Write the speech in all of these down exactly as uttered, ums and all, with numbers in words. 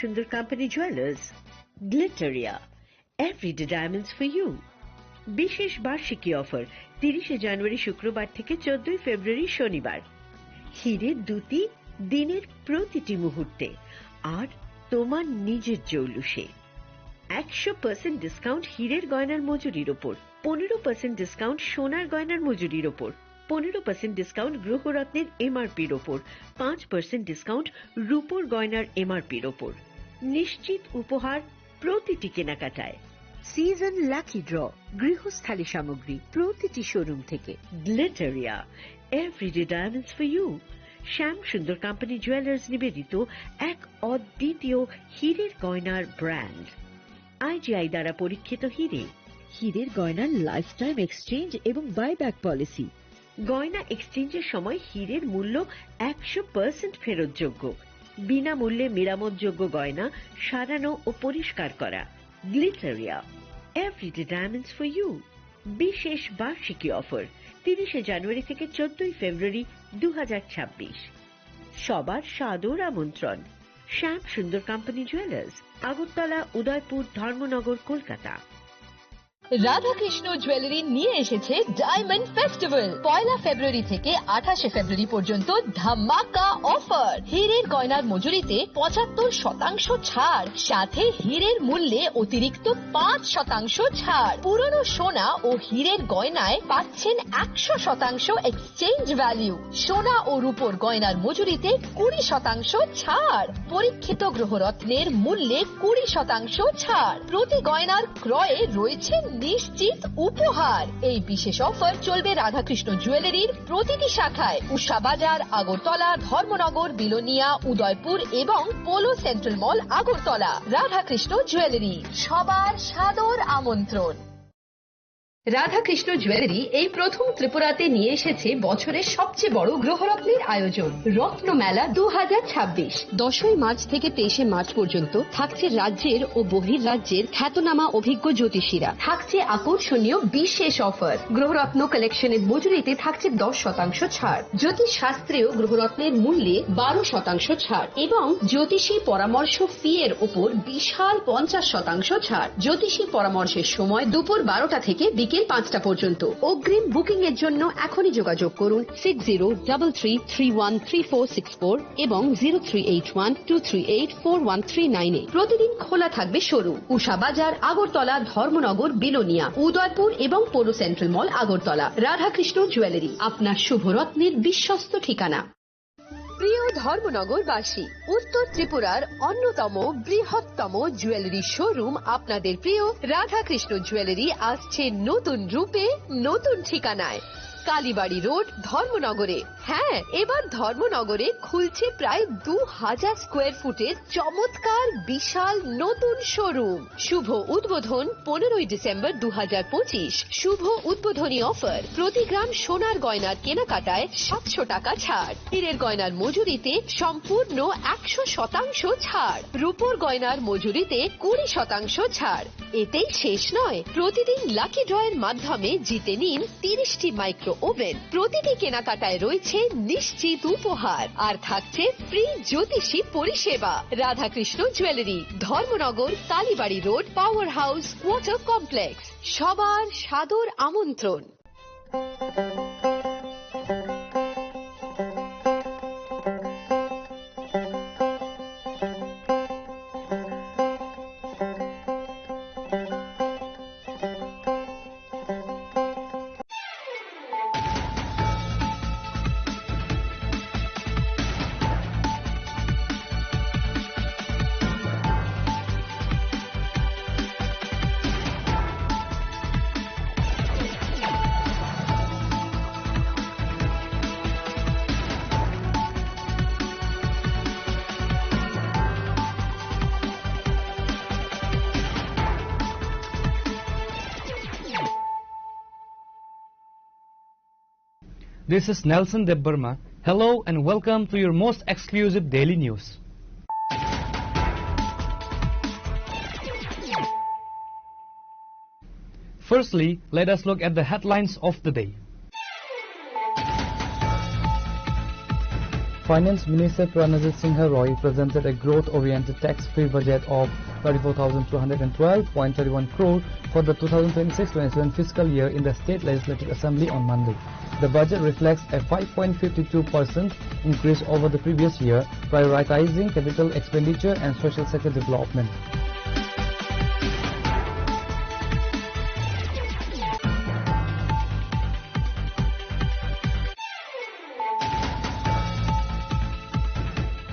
সুন্দর company jewellers, Glitteria, everyday diamonds for you. বিশেষ বার্ষিকী অফার, তিরিশে জানুয়ারি শুক্রবার থেকে চোদ্দই ফেব্রুয়ারি শনিবার। হিরে দ্যুতি, দিনের প্রতিটি মুহূর্তে, আর তোমার নিজের জৌলুসে। একশো পার্সেন্ট ডিসকাউন্ট হীরের গয়নার মজুরির ওপর, পনেরো পার্সেন্ট ডিসকাউন্ট সোনার গয়নার মজুরির ওপর, পনেরো পার্সেন্ট ডিসকাউন্ট গ্রহরত্নের এমআরপির ওপর, পাঁচ পার্সেন্ট ডিসকাউন্ট রূপোর গয়নার এমআরপির ওপর। নিশ্চিত উপহার প্রতিটি কেনাকাটায়। সিজন লাকি ড্র, গৃহস্থালী সামগ্রী প্রতিটি শোরুম থেকে। Glitteria, everyday diamonds for you. Shyam Sundar company jewellers নিবেদিত এক অদ্বিতীয় হীরের গয়নার ব্র্যান্ড। আইজিআই দ্বারা পরীক্ষিত হিরে। হিরের গয়নার লাইফ টাইম এক্সচেঞ্জ এবং বাইব্যাক পলিসি। গয়না এক্সচেঞ্জের সময় হিরের মূল্য একশো পার্সেন্ট ফেরতযোগ্য। বিনামূল্যে মেরামতযোগ্য গয়না সারানো ও পরিষ্কার করা। Glitteria, everyday diamonds for you. বিশেষ বার্ষিকী অফার, তিরিশে জানুয়ারি থেকে চোদ্দই ফেব্রুয়ারি দু হাজার ছাব্বিশ। সবার সাদর আমন্ত্রণ। শ্যাম সুন্দর কোম্পানি জুয়েলার্স, আগরতলা, উদয়পুর, ধর্মনগর, কলকাতা। রাধাকৃষ্ণ জুয়েলারি নিয়ে এসেছে ডায়মন্ড ফেস্টিভ্যাল। পয়লা ফেব্রুয়ারি থেকে আঠাশে ফেব্রুয়ারি পর্যন্ত ধামাকা অফার। হীরের গয়নার মজুরিতে পঁচাত্তর শতাংশ ছাড়, সাথে হীরের মূল্যে অতিরিক্ত পাঁচ শতাংশ ছাড়। পুরনো সোনা ও হীরের গয়নায় পাচ্ছেন একশো শতাংশ এক্সচেঞ্জ ভ্যালু। সোনা ও রূপোর গয়নার মজুরিতে কুড়ি শতাংশ ছাড়। পরীক্ষিত গ্রহরত্নের মূল্যে কুড়ি শতাংশ ছাড়। প্রতি গয়নার ক্রয়ে রয়েছে নিশ্চিত উপহার। এই বিশেষ অফার চলবে রাধাকৃষ্ণ জুয়েলারির প্রতিটি শাখায়, উষা বাজার, আগরতলা, ধর্মনগর, বিলোনিয়া, উদয়পুর এবং পোলো সেন্ট্রাল মল, আগরতলা। রাধাকৃষ্ণ জুয়েলারি, সবার সাদর আমন্ত্রণ। রাধাকৃষ্ণ জুয়েলারি এই প্রথম ত্রিপুরাতে নিয়ে এসেছে বছরের সবচেয়ে বড় গ্রহরত্নের আয়োজন, রত্নমেলা দু হাজার ছাব্বিশ। দশই মার্চ থেকে তেইশে মার্চ পর্যন্ত থাকছে রাজ্যের ও বহির রাজ্যের খ্যাতনামা অভিজ্ঞ জ্যোতিষীরা। থাকছে আকর্ষণীয় বিশেষ অফার। গ্রহরত্ন কালেকশনের মজুরিতে থাকছে দশ শতাংশ ছাড়। জ্যোতিষ শাস্ত্রেও গ্রহরত্নের মূল্যে বারো শতাংশ ছাড় এবং জ্যোতিষী পরামর্শ ফি এর উপর বিশাল পঞ্চাশ শতাংশ ছাড়। জ্যোতিষী পরামর্শের সময় দুপুর বারোটা থেকে বিকেল পাঁচটা পর্যন্ত। অগ্রিম বুকিং এর জন্য এখনই যোগাযোগ করুন six zero double three three one three four six four এবং zero three eight one two three eight four one three nine এ। প্রতিদিন খোলা থাকবে শোরুম। উষা বাজার, আগরতলা, ধর্মনগর, বিলোনিয়া, উদয়পুর এবং পৌর সেন্ট্রাল মল, আগরতলা। রাধাকৃষ্ণ জুয়েলারি, আপনার শুভরত্নের বিশ্বস্ত ঠিকানা। প্রিয় ধর্মনগরবাসী, উত্তর ত্রিপুরার অন্যতম বৃহত্তম জুয়েলারি শোরুম আপনাদের প্রিয় রাধাকৃষ্ণ জুয়েলারি আসছে নতুন রূপে, নতুন ঠিকানায়। কালীবাড়ি রোড, ধর্মনগরে। হ্যাঁ, এবার ধর্মনগরে খুলছে প্রায় দু হাজার স্কোয়ার ফুটের চমৎকার বিশাল নতুন শোরুম। শুভ উদ্বোধন পনেরোই ডিসেম্বর দু হাজার পঁচিশ। শুভ উদ্বোধনী অফার, প্রতি গ্রাম সোনার গয়নার কেনাকাটায় সাতশো টাকা ছাড়, হীরের গয়নার মজুরিতে সম্পূর্ণ একশো শতাংশ ছাড়, রূপোর গয়নার মজুরিতে কুড়ি শতাংশ ছাড়। এতেই শেষ নয়, প্রতিদিন লাকি ড্রয়ের মাধ্যমে জিতে নিন তিরিশটি মাইক্রো ওভেন। প্রতিটি কেনাকাটায় রয়েছে নিশ্চিত উপহার, আর থাকছে ফ্রি জ্যোতিষী পরিষেবা। Radhakrishna jewellery, Dharmanagar, Kalibari road, power house, water complex. সবার সাদর আমন্ত্রণ। This is Nelson Debbarma. Hello and welcome to your most exclusive daily news. Firstly, let us look at the headlines of the day. Finance Minister Pranajit Singha Roy presented a growth-oriented tax-free budget of thirty-four thousand two hundred and twelve point thirty-one crore for the two thousand twenty-six twenty-seven fiscal year in the State Legislative Assembly on Monday. The budget reflects a five point five two percent increase over the previous year, prioritizing capital expenditure and social sector development.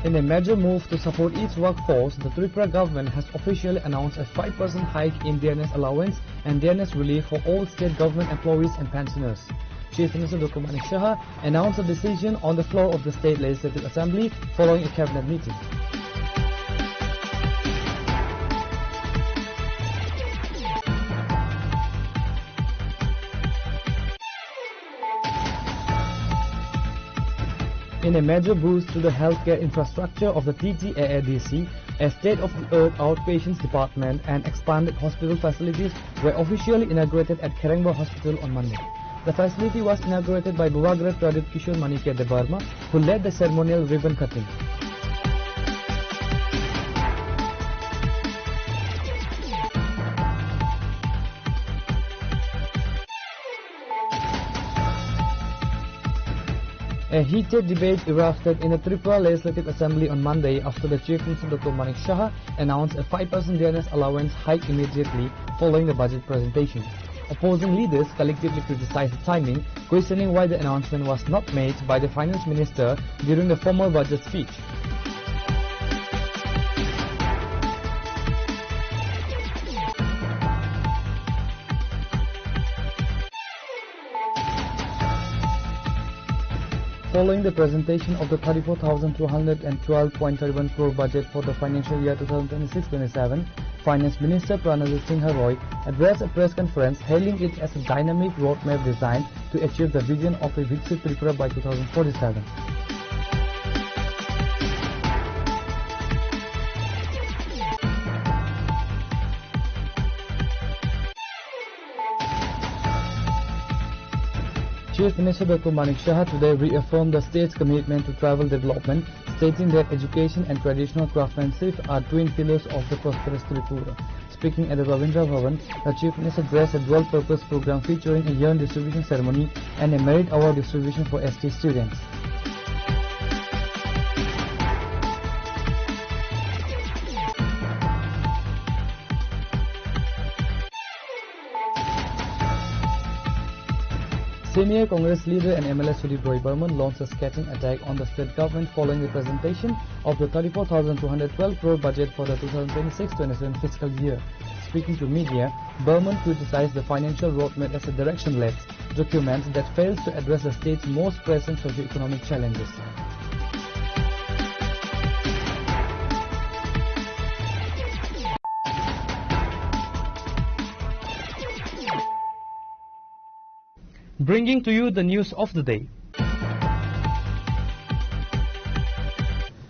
In a major move to support its workforce, the Tripura government has officially announced a five percent hike in dearness allowance and dearness relief for all state government employees and pensioners. Chief Minister Doctor Manik Saha announced the decision on the floor of the State Legislative Assembly following a cabinet meeting. In a major boost to the healthcare infrastructure of the T T A A D C, a state-of-the-art outpatients department and expanded hospital facilities were officially inaugurated at Kherengba Hospital on Monday. The facility was inaugurated by Bubagra Pradip Kishore Manikya Debbarma, who led the ceremonial ribbon cutting. A heated debate erupted in the Tripura Legislative Assembly on Monday after the Chief Minister Doctor Manik Saha announced a five percent dearness allowance hike immediately following the budget presentation. Opposing leaders collectively criticized the timing, questioning why the announcement was not made by the Finance Minister during the formal budget speech. Following the presentation of the thirty-four thousand two hundred and twelve point thirty-one crore budget for the financial year two thousand twenty-six twenty-seven, Finance Minister Pranajit Singha Roy addressed a press conference, hailing it as a dynamic roadmap designed to achieve the vision of a Viksit Tripura by two thousand forty-seven. Chief Minister Doctor Manik Saha today reaffirmed the state's commitment to tribal development, stating that education and traditional craftsmanship are twin pillars of the prosperous Tripura. Speaking at the Ravindra Bhavan, the Chief Minister addressed a dual-purpose program featuring a yarn distribution ceremony and a merit award distribution for S T students. Senior Congress leader and M L A Sudip Roy Barman launched a scathing attack on the state government following the presentation of the thirty-four thousand two hundred twelve crore budget for the two thousand twenty-six twenty-seven fiscal year. Speaking to media, Barman criticized the financial roadmap as a directionless document that fails to address the state's most pressing socio-economic challenges. Bringing to you the news of the day.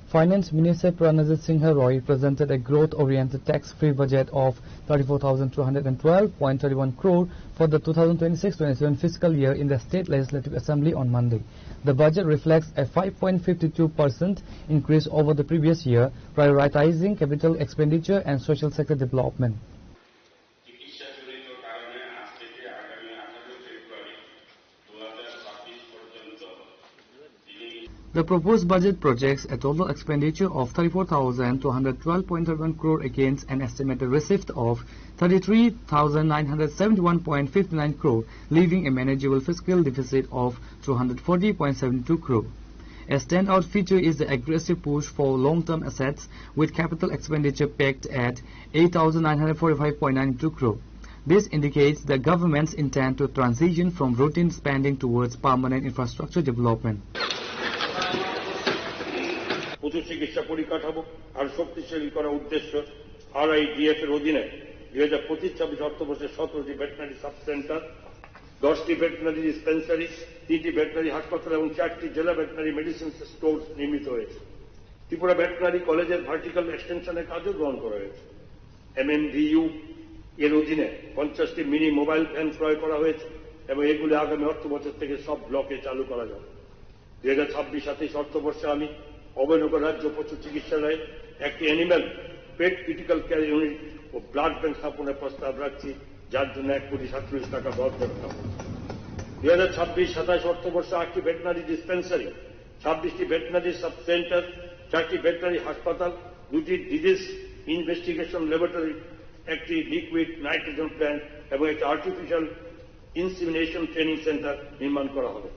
Finance Minister Pranajit Singha Roy presented a growth-oriented tax-free budget of thirty-four thousand two hundred and twelve point thirty-one crore for the two thousand twenty-six twenty-seven fiscal year in the State Legislative Assembly on Monday. The budget reflects a five point five two percent increase over the previous year, prioritizing capital expenditure and social sector development. চিকিৎসাজনিত কারণে আজ থেকে আগামী আঠারোই ফেব্রুয়ারি দু হাজার ছাব্বিশ পর্যন্ত তিনি The proposed budget projects a total expenditure of thirty-four thousand two hundred twelve point thirty-one crore against an estimated receipt of thirty-three thousand nine hundred seventy-one point fifty-nine crore, leaving a manageable fiscal deficit of two hundred forty point seven two crore. A standout feature is the aggressive push for long-term assets, with capital expenditure pegged at eight thousand nine hundred forty-five point nine two crore. This indicates the government's intent to transition from routine spending towards permanent infrastructure development. উচ্চ চিকিৎসা পরিকাঠামো আর শক্তিশালী করার উদ্দেশ্য আরআইডিএফ এর অধীনে দুই হাজার পঁচিশ ছাব্বিশ অর্থবর্ষে সতেরোটি ভেটেরিনারি সাব সেন্টার, দশটি ভেটেরিনারি ডিসপেন্সারি, তিনটি ভেটেরিনারি হাসপাতাল এবং চারটি জেলা ভেটেরিনারি মেডিসিন স্টোর নির্মিত হয়েছে। ত্রিপুরা ভেটেরিনারি কলেজের ভার্টিক্যাল এক্সটেনশনের কাজও গ্রহণ করা হয়েছে। এমএমভিইউ এর অধীনে পঞ্চাশটি মিনি মোবাইল ভ্যান ক্রয় করা হয়েছে এবং এগুলি আগামী অর্থ বছর থেকে সব ব্লকে চালু করা যাবে। দুই হাজার ছাব্বিশ সাতাইশ অর্থবর্ষে আমি অভয়নগর রাজ্য পশু চিকিৎসালয়ে একটি অ্যানিম্যাল পেট ক্রিটিক্যাল কেয়ার ইউনিট ও ব্লাড ব্যাংক স্থাপনের প্রস্তাব রাখছি, যার জন্য এক কোটি সাতচল্লিশ টাকা বরাদ্দ রাখা হবে। দুই হাজার ছাব্বিশ সাতাইশ অর্থবর্ষে আটটি ভেটেরিনারি ডিসপেন্সারি, ছাব্বিশটি ভেটেরিনারি সাব সেন্টার, চারটি ভেটেরিনারি হাসপাতাল, দুটি ডিজিজ ইনভেস্টিগেশন ল্যাবরেটরি, একটি লিকুইড নাইট্রোজেন প্ল্যান্ট এবং একটি আর্টিফিশিয়াল ইনসিমিনেশন ট্রেনিং সেন্টার নির্মাণ করা হবে।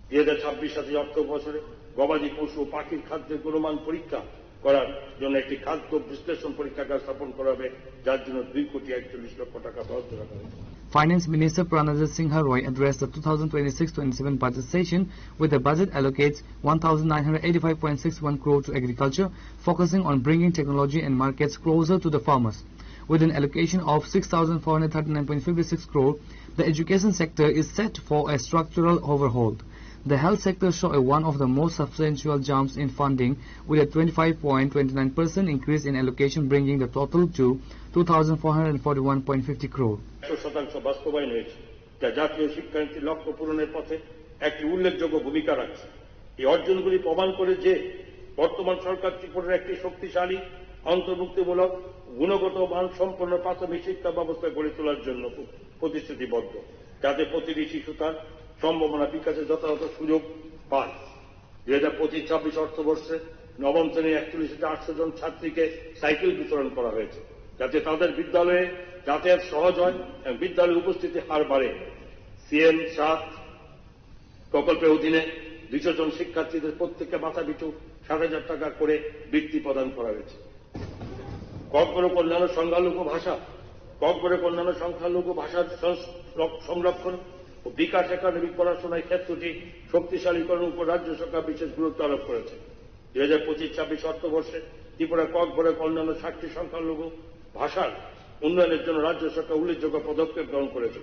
দুই হাজার ছাব্বিশ সাতাইশ অর্থ বছরে গবাদি পশু ও পাখির খাদ্যের গুণমান পরীক্ষা করার জন্য একটি খাদ্য বিশ্লেষণ পরীক্ষাগার স্থাপন করা হবে, যার জন্য দুই কোটি একচল্লিশ লক্ষ টাকা বরাদ্দ রাখা হয়েছে। Finance Minister Pranajit Singha Roy addressed the two thousand twenty-six twenty-seven budget session with the budget allocates one thousand nine hundred eighty-five point six one crore to agriculture, focusing on bringing technology and markets closer to the farmers. With an allocation of six thousand four hundred thirty-nine point five six crore, the education sector is set for a structural overhaul. The health sector saw a one of the most substantial jumps in funding, with a twenty-five point two nine percent increase in allocation, bringing the total to two thousand four hundred forty-one point fifty crore. একশো শতাংশ বাস্তবায়ন হয়েছে, যা জাতীয় শিক্ষানীতির লক্ষ্য পূরণের পথে একটি উল্লেখযোগ্য ভূমিকা রাখছে। এই অর্জনগুলি প্রমাণ করে যে বর্তমান সরকার ত্রিপুরার একটি শক্তিশালী, অন্তর্ভুক্তিমূলক, গুণগত মান সম্পন্ন প্রাথমিক শিক্ষা ব্যবস্থা গড়ে তোলার জন্য প্রতিশ্রুতিবদ্ধ, যাতে প্রতিটি শিশু তার সম্ভাবনা বিকাশের যথাযথ সুযোগ পায়। দুই হাজার পঁচিশ ছাব্বিশ অর্থবর্ষে নবম শ্রেণীর একচল্লিশ হাজার আটশো জন ছাত্রীকে সাইকেল বিতরণ করা হয়েছে, যাতে তাদের বিদ্যালয়ে যাতায়াত সহজ হয় এবং বিদ্যালয়ে উপস্থিতির হার বাড়ে। সিএম সাত প্রকল্পের অধীনে দুইশো জন শিক্ষার্থীদের প্রত্যেককে মাথাপিছু সাত হাজার টাকা করে বৃত্তি প্রদান করা হয়েছে। ককবরক অন্যান্য সংখ্যালঘু ভাষা, ককবরক অন্যান্য সংখ্যালঘু ভাষার সংস-, সংরক্ষণ ও বিকাশ একাডেমিক পড়াশোনার ক্ষেত্রটি শক্তিশালীকরণের উপর রাজ্য সরকার বিশেষ গুরুত্ব আরোপ করেছে। দুই হাজার পঁচিশ ছাব্বিশ অর্থবর্ষে ত্রিপুরা ককবরক অন্যান্য সাতটি সংখ্যালঘু ভাষার উন্নয়নের জন্য রাজ্য সরকার উল্লেখযোগ্য পদক্ষেপ গ্রহণ করেছে।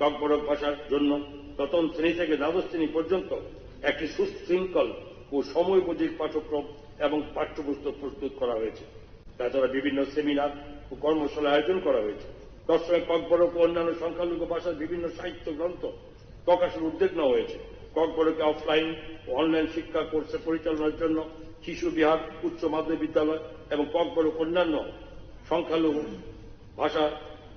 ককবরক ভাষার জন্য প্রথম শ্রেণী থেকে দ্বাদশ শ্রেণী পর্যন্ত একটি সুশৃঙ্খল ও সময়োপযোগী পাঠ্যক্রম এবং পাঠ্যপুস্তক প্রস্তুত করা হয়েছে। তাছাড়া বিভিন্ন সেমিনার ও কর্মশালা আয়োজন করা হয়েছে। তৎসময় ককবরক ও অন্যান্য সংখ্যালঘু ভাষার বিভিন্ন সাহিত্য গ্রন্থ প্রকাশের উদ্যোগ নেওয়া হয়েছে। ককবরকে অফলাইন ও অনলাইন শিক্ষা কোর্সে পরিচালনার জন্য শিশু বিহার, উচ্চ মাধ্যমিক বিদ্যালয় এবং ককবরক অন্যান্য সংখ্যালঘু ভাষা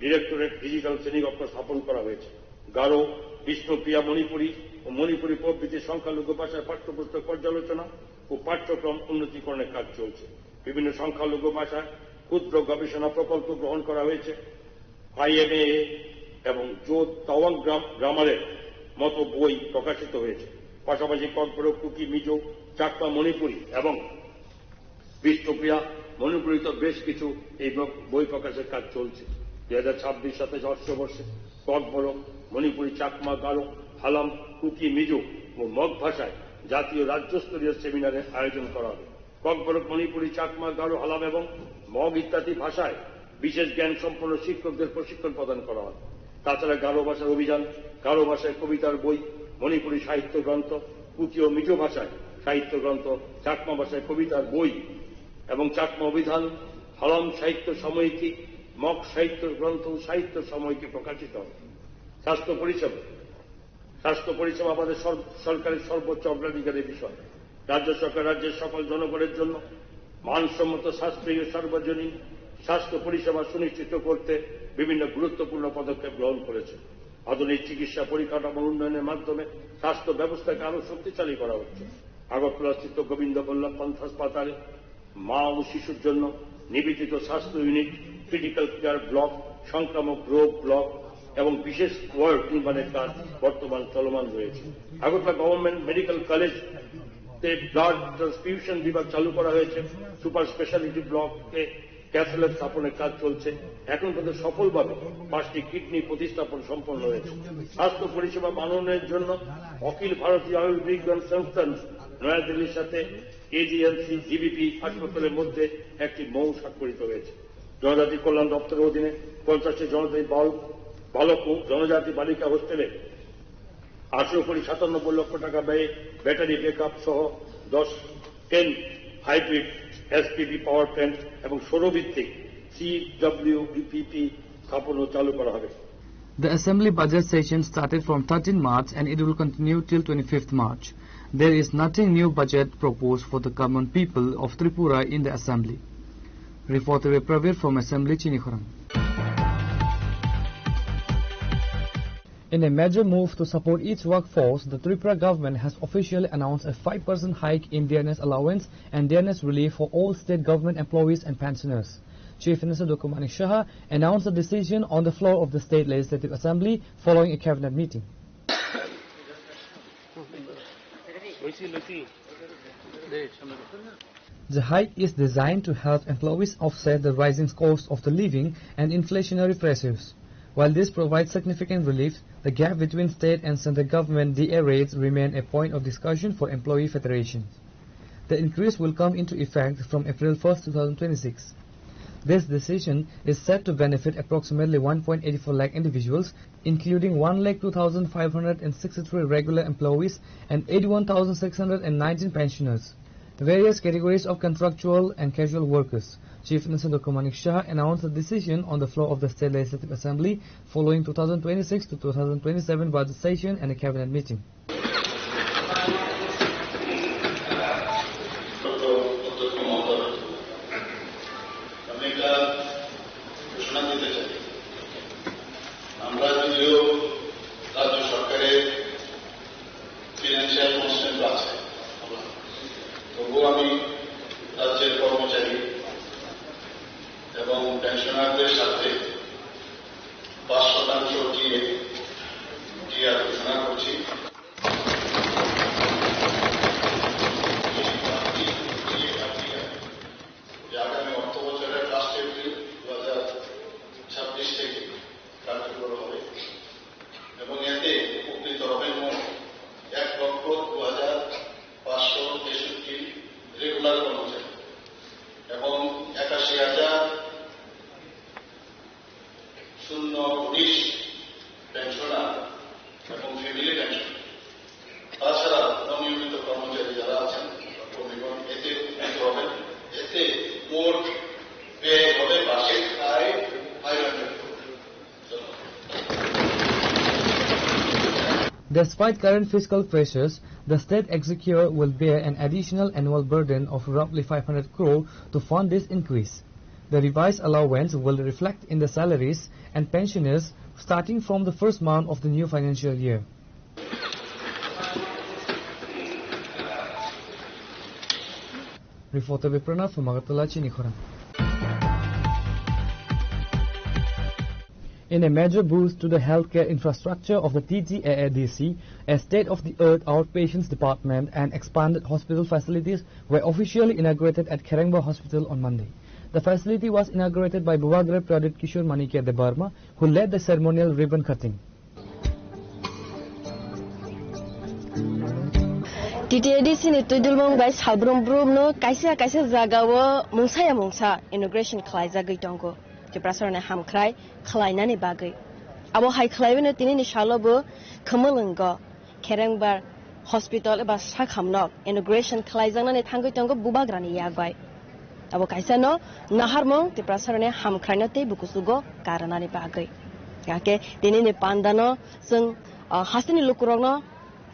ডিরেক্টরেট ডিজিটাল শ্রেণীকক্ষ স্থাপন করা হয়েছে। গারো, বিষ্ণুপ্রিয়া মণিপুরী ও মণিপুরী প্রভৃতি সংখ্যালঘু ভাষার পাঠ্যপুস্তক পর্যালোচনা ও পাঠ্যক্রম উন্নতিকরণের কাজ চলছে। বিভিন্ন সংখ্যালঘু ভাষায় ক্ষুদ্র গবেষণা প্রকল্প গ্রহণ করা হয়েছে। আইএমএ এবং জো তাওয়াং গ্রাম-, গ্রামারের মতো বই প্রকাশিত হয়েছে। পাশাপাশি ককবরক, কুকি, মিজো, চাকমা, মণিপুরী এবং বিষ্ণুপ্রিয়া মণিপুরীত বেশ কিছু এই ব-, বই প্রকাশের কাজ চলছে। দুই হাজার ছাব্বিশ সাতাইশ অর্থবর্ষে ককবরক, মণিপুরী, চাকমা, গারো, হালাম, কুকি, মিজো ও মগ ভাষায় জাতীয় রাজ্যস্তরীয় সেমিনারের আয়োজন করা হবে। ককবরক, মণিপুরী, চাকমা, গারো, হালাম এবং মগ ইত্যাদি ভাষায় বিশেষ জ্ঞান সম্পন্ন শিক্ষকদের প্রশিক্ষণ প্রদান করা হয়। তাছাড়া গারো ভাষার অভিযান, গারো ভাষায় কবিতার বই, মণিপুরী সাহিত্য গ্রন্থ, কুকি ও মিজো ভাষায় সাহিত্য গ্রন্থ, চাকমা ভাষায় কবিতার বই এবং চাকমা অভিধান, হালাম সাহিত্য সাময়িকী, মগ সাহিত্য গ্রন্থ ও সাহিত্য সাময়িকী প্রকাশিত হবে। স্বাস্থ্য পরিষেবা, স্বাস্থ্য পরিষেবা আমাদের সর-, সরকারের সর্বোচ্চ অগ্রাধিকারের বিষয়। রাজ্য সরকার রাজ্যের সকল জনগণের জন্য মানসম্মত, সাশ্রয়ী ও সার্বজনীন স্বাস্থ্য পরিষেবা সুনিশ্চিত করতে বিভিন্ন গুরুত্বপূর্ণ পদক্ষেপ গ্রহণ করেছে। আধুনিক চিকিৎসা পরিকাঠামোর উন্নয়নের মাধ্যমে স্বাস্থ্য ব্যবস্থাকে আরও শক্তিশালী করা হচ্ছে। আগরতলাস্থিত গোবিন্দ বল্লভ পন্থ হাসপাতালে মা ও শিশুর জন্য নিবেদিত স্বাস্থ্য ইউনিট, ক্রিটিক্যাল কেয়ার ব্লক, সংক্রামক রোগ ব্লক এবং বিশেষ ওয়ার্ড নির্মাণের কাজ বর্তমান চলমান রয়েছে। আগরতলা গভর্নমেন্ট মেডিকেল কলেজ তে ব্লাড ট্রান্সফিউশন বিভাগ চালু করা হয়েছে। সুপার স্পেশালিটি ব্লকে ক্যাথ ল্যাব স্থাপনের কাজ চলছে। এখন পর্যন্ত সফলভাবে পাঁচটি কিডনি প্রতিস্থাপন সম্পন্ন হয়েছে। স্বাস্থ্য পরিষেবা মাননের জন্য অখিল ভারতীয় আয়ুর্বিজ্ঞান সংস্থান নয়াদিল্লির সাথে এজিএমসি জিবিপি হাসপাতালের মধ্যে একটি মৌ স্বাক্ষরিত হয়েছে। জনজাতি কল্যাণ দপ্তরের অধীনে পঞ্চাশটি জনজাতি বাল-, বালক ও জনজাতি বালিকা হোস্টেলে আঠারো কোটি সাতানব্বই লক্ষ টাকা ব্যয়ে ব্যাটারি ব্যাকআপ সহ দশ, ten hybrid SPV power plant এবং সৌরভিত্তিক সিডব্লিউবিপিপি স্থাপনও চালু করা হবে। The assembly budget session started from thirteenth March and it will continue till twenty-fifth March. There is nothing new budget proposed for the common people of Tripura in the assembly. Reporter Pravir from Assembly, Chinikhorang. In a major move to support its workforce, the Tripura government has officially announced a five percent hike in dearness allowance and dearness relief for all state government employees and pensioners. Chief Minister Doctor Manik Saha announced the decision on the floor of the State Legislative Assembly following a cabinet meeting. The hike is designed to help employees offset the rising cost of the living and inflationary pressures. While this provides significant relief, the gap between state and central government D A rates remain a point of discussion for employee federations. The increase will come into effect from April first, two thousand twenty-six. This decision is set to benefit approximately one point eight four lakh individuals, including one lakh two thousand five hundred sixty-three regular employees and eighty-one thousand six hundred nineteen pensioners, various categories of contractual and casual workers. Chief Minister Doctor Manik Saha announced the decision on the floor of the State Legislative Assembly following two thousand twenty-six to two thousand twenty-seven budget session and a cabinet meeting. আমি একটা ঘোষণা দিতে চাই। আমরা যদিও রাজ্য সরকারের financial constraint আছে, তবুও আমি রাজ্যের কর্মচারী এবং পেনশনারদের সাথে পাঁচ শতাংশ টিএ, টিআর ঘোষণা করছি। যে আগামী অর্থ বছরের ফার্স্ট এপ্রিল দু হাজার ছাব্বিশ থেকে কার্যকর হবে এবং এতে উপকৃত হবেন মোট এক লক্ষ দু হাজার পাঁচশো তেষট্টি রেগুলার কর্মচারী এবং একাশি হাজার শূন্য উনিশ পেনশনার এবং ফ্যামিলি পেনশন, তাছাড়া অনিয়মিত কর্মচারী যারা আছেন, কর্মীগণ এতে উপকৃত হবেন। এতে মোট ব্যয় হবে বার্ষিক আয় five hundred crore. Despite current fiscal pressures, the state exchequer will bear an additional annual burden of roughly five hundred crore to fund this increase. The revised allowance will reflect in the salaries and pensioners starting from the first month of the new financial year. Reporter Biprana from Agartala, Chinikhorang. In a major boost to the healthcare infrastructure of the T T A A D C, a state-of-the-art outpatients department and expanded hospital facilities were officially inaugurated at Kherengba Hospital on Monday. The facility was inaugurated by Bubagra Pradip Kishore Manikya Debbarma, who led the ceremonial ribbon cutting. T T A D C ni twidulmung bai salbrum brum no kaisa kaisa jaga o mungsa ya mungsa inauguration khlaijagwi tongo. Tiprasarani hamkhrai khlainani bagwi. Abo hai khlaiwi no tini ni salo bo Khumulwngo Kherengbar Hospital eba sakhamno inauguration khlaijaknani thangwi tongo Bubagrani yak bai. Abo kaisa no naharmung Tiprasarani hamkhraino tei bukuchugo karwnani bagwi. Hake tini ni panda no chwng, ah, hasteni lukurokno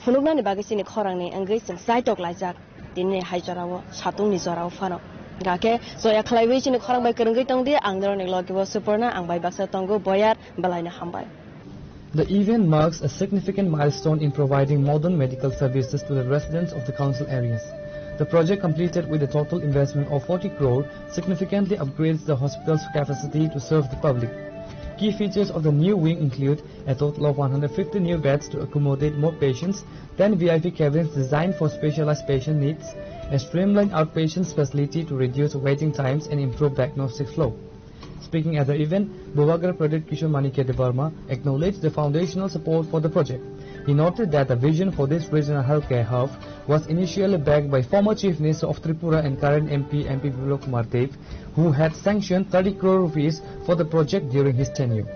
phunuknani bagwi chini khorangni wngwi chwng chaitok laijak. Tini hai jorao, satungni jorao phano. Hake joya khlaiwi chini khorang bai kwrwngwi tongdi, ang norokni logi bo Suporna, ang bai baksa tongo Boyar, belaino hambai. The event marks a significant milestone in providing modern medical services to the residents of the council areas. The project, completed with a total investment of forty crore, significantly upgrades the hospital's capacity to serve the public. Key features of the new wing include a total of one hundred fifty new beds to accommodate more patients, ten V I P cabins designed for specialized patient needs, a streamlined outpatient facility to reduce waiting times and improve diagnostic flow. Speaking at the event, Bubagra Pradip Kishore Manikya Debbarma acknowledged the foundational support for the project. He noted that the vision for this regional healthcare hub was initially backed by former Chief Minister of Tripura and current M P, M P Biplab Kumar Deb, who had sanctioned thirty crore rupees for the project during his tenure.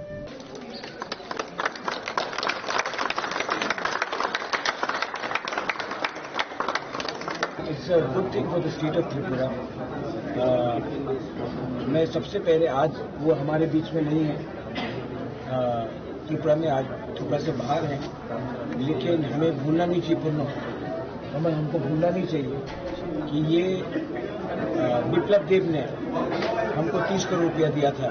It's a good thing for the state of Tripura. Uh, मैं सबसे पहले, आज वो हमारे बीच में नहीं है, uh, त्रिपुरा में, आज त्रिपुरा से बाहर है, लेकिन हमें भूलना नहीं चाहिए पूर्ण हमें, हमको भूलना नहीं चाहिए कि ये, अ, विप्लव देव ने हमको तीस करोड़ रुपया दिया था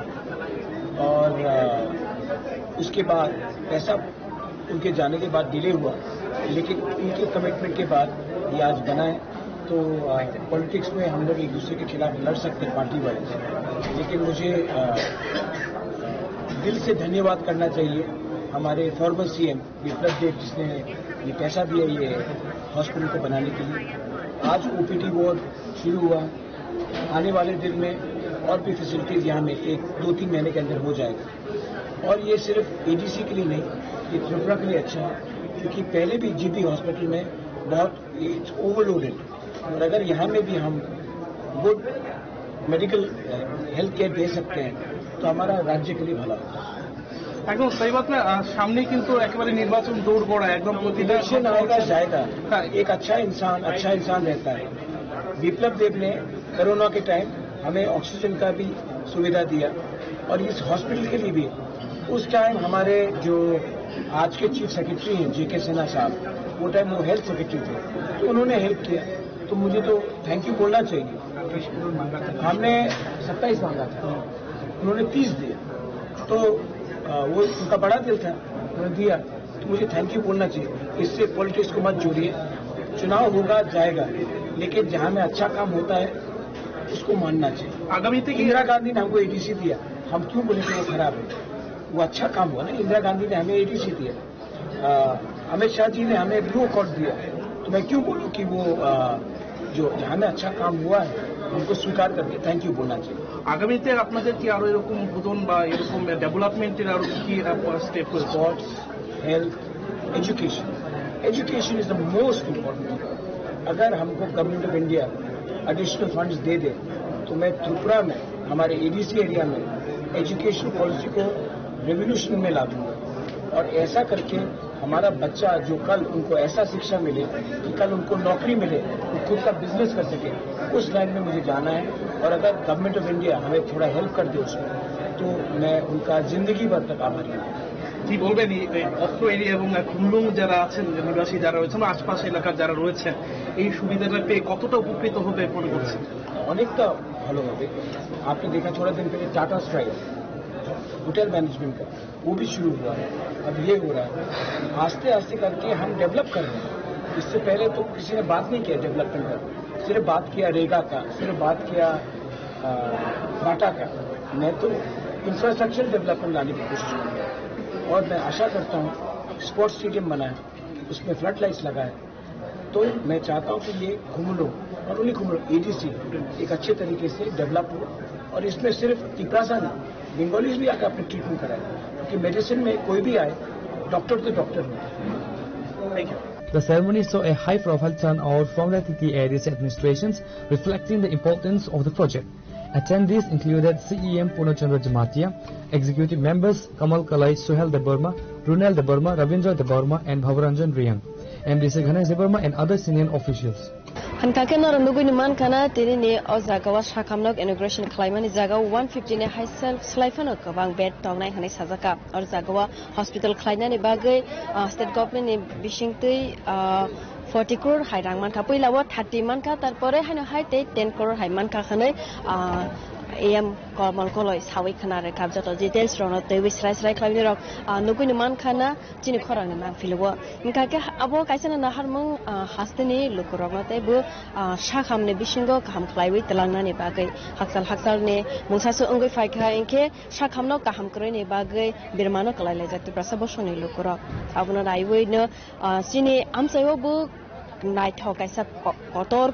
और, अ, उसके बाद पैसा उनके जाने के बाद डिले हुआ, लेकिन उनके कमिटमेंट के बाद ये आज बना है। तो, अ, पॉलिटिक्स में हम लोग एक दूसरे के खिलाफ लड़ सकते हैं पार्टी वाइज, लेकिन मुझे, अ, दिल से धन्यवाद करना चाहिए हमारे फॉर्मर सीएम विप्लव देव, जिसने ये पैसा दिया ये हॉस्पिटल को बनाने के लिए। आज ओपीडी वार्ड शुरू हुआ, आने वाले दिन में और भी फैसिलिटीज यहाँ में एक दो तीन महीने के अंदर हो जाएगा। और ये सिर्फ एडीसी के लिए नहीं, ये त्रिपुरा के लिए अच्छा है, क्योंकि पहले भी जीबी हॉस्पिटल में बहुत, इट्स ओवरलोडेड, और अगर यहाँ में भी हम गुड मेडिकल हेल्थ केयर दे सकते हैं, तो हमारा राज्य के लिए भला होगा। একদম সেই কথা। আহ, সামনে কিন্তু একেবারে নির্বাচন দৌড় করা, একদম প্রতিটা ইলেকশন আওয়েগা জায়গা। হ্যাঁ। एक अच्छा इंसान अच्छा इंसान रहता है। विप्लव देव ने कोरोना के टाइम हमें ऑक्सीजन का भी सुविधा दिया, और इस हॉस्पिटल के लिए भी उस टाइम हमारे जो आज के चीफ सेक्रेटरी हैं जेके सिन्हा साहब, वो टाइम वो हेल्थ सेक्रेटरी थे, तो उन्होंने हेल्प किया, तो मुझे तो थैंक यू बोलना चाहिए। हमने सत्ताईस मांगा था, उन्होंने तीस दिया, तो, अ, वो उनका बड़ा दिल था, उन्होंने दिया, तो मुझे थैंक यू बोलना चाहिए। इससे पॉलिटिक्स को मत जोड़िए। चुनाव होगा, जाएगा, लेकिन जहाँ में अच्छा काम होता है, उसको मानना चाहिए। আগামীতে কি इंदिरा गांधी ने हमको एडीसी दिया, हम क्यों बोले कि वो खराब है? वो अच्छा काम हुआ ना, इंदिरा गांधी ने हमें एडीसी दिया। अ, अमित शाह जी ने हमें ब्लू कॉर्ड दिया, तो मैं क्यों बोलूं कि वो, अ, जो जहाँ में अच्छा काम हुआ है, उनको स्वीकार करके थैंक यू बोलना चाहिए। আগামীতে আপনাদের কি আরো এরকম উদ্বোধন বা এরকম ডেভেলপমেন্টের আরো কি কি স্টেপ রয়েছে? Sports, health, education. Education is the most important। अगर हमको government of India additional funds दे दे, तो मैं त्रिपुरा में, हमारे एडीसी एरिया में एजुकेशन पॉलिसी को रेवोल्यूशन में ला दूंगा, और ऐसा करके हमारा बच्चा, जो कल उनको ऐसा शिक्षा मिले कि कल उनको नौकरी मिले, वो खुद का बिजनेस कर सके, उस लाइन में मुझे जाना है। और अगर गवर्नमेंट ऑफ इंडिया हमें थोड़ा हेल्प कर दे उसमें, तो मैं उनका जिंदगी भर तक आभारी हूँ। কি বলবেন এই, এই অত্র এরিয়া এবং খুমলুং যারা আছেন, নিবাসী যারা রয়েছেন বা আশপাশ এলাকার যারা রয়েছেন, এই সুবিধাটা পেয়ে কতটা উপকৃত হবে মনে করছেন? অনেকটা ভালো হবে। আপনি দেখা, থোড়া দিন পরে টাটা স্কাই হোটেল ম্যানেজমেন্ট কা, वो भी शुरू हुआ है, अब ये हो रहा है। आस्ते आस्ते करके हम डेवलप कर रहे हैं। इससे पहले तो किसी ने बात नहीं किया डेवलपमेंट का, सिर्फ बात किया रेगा का, सिर्फ बात किया, अ, बाटा का। मैं तो इंफ्रास्ट्रक्चर डेवलपमेंट लाने की कोशिश कर रहा हूँ, और मैं आशा करता हूँ स्पोर्ट्स स्टेडियम बना है, उसमें फ्लड लाइट्स लगा है, तो मैं चाहता हूँ कि ये खुमलो और उन्हीं खुमलो एडीसी एक अच्छे तरीके से डेवलप हो, और इसमें सिर्फ तिपरासा नहीं, बंगालीज भी आकर अपनी ट्रीटमेंट कराए, क्योंकि मेडिसिन में कोई भी आए, डॉक्टर तो डॉक्टर होते हैं। Thank you. The ceremony saw a high-profile turnout from the T T A D C administrations, reflecting the importance of the project. Attendees included C E M Purna Chandra Jamatia, executive members Kamal Kalai, Suhel Debbarma, Runel Debbarma, Ravindra Debbarma, and Bhavaranjan Riyang, M D C Ganesh Debbarma, and other senior officials. Hankake norok nugui ni mankha na, tini ni o jaga o sakhamnok inauguration khlaimani jaga o one fifty ni hai sel slai phano kwbang bed tongnai hwnwi sajak kha. O jaga o hospital khlainani bagwi, ah, state government ni bisingtwi, ah, forty crore hai rang mankha, puila o thirty mankha, tarpore haino hai tei ten crore hai mankha hwnwi, ah, A M Kamal Koloi sawi khna rwkha. Joto details rokno twiwi srai srai khlai rok, ah, nugui ni mankha na chini khorang ni nang philo o. Hwnkha khe abo kaisa no naharmung, ah, hasteni lukurokno tei bo, ah, sakhamni bisingo kaham khlaiwi twlangnani bagwi hakchal hakchalni mungsa se wngwi phaikha, hinkhe sakhamno kaham kwrwini bagwi birmano kwlai laijak Tiprasa bosongni lukurok. Abono naiwi no, ah, chini amchaio bo naithok kaisa ko-, kotor,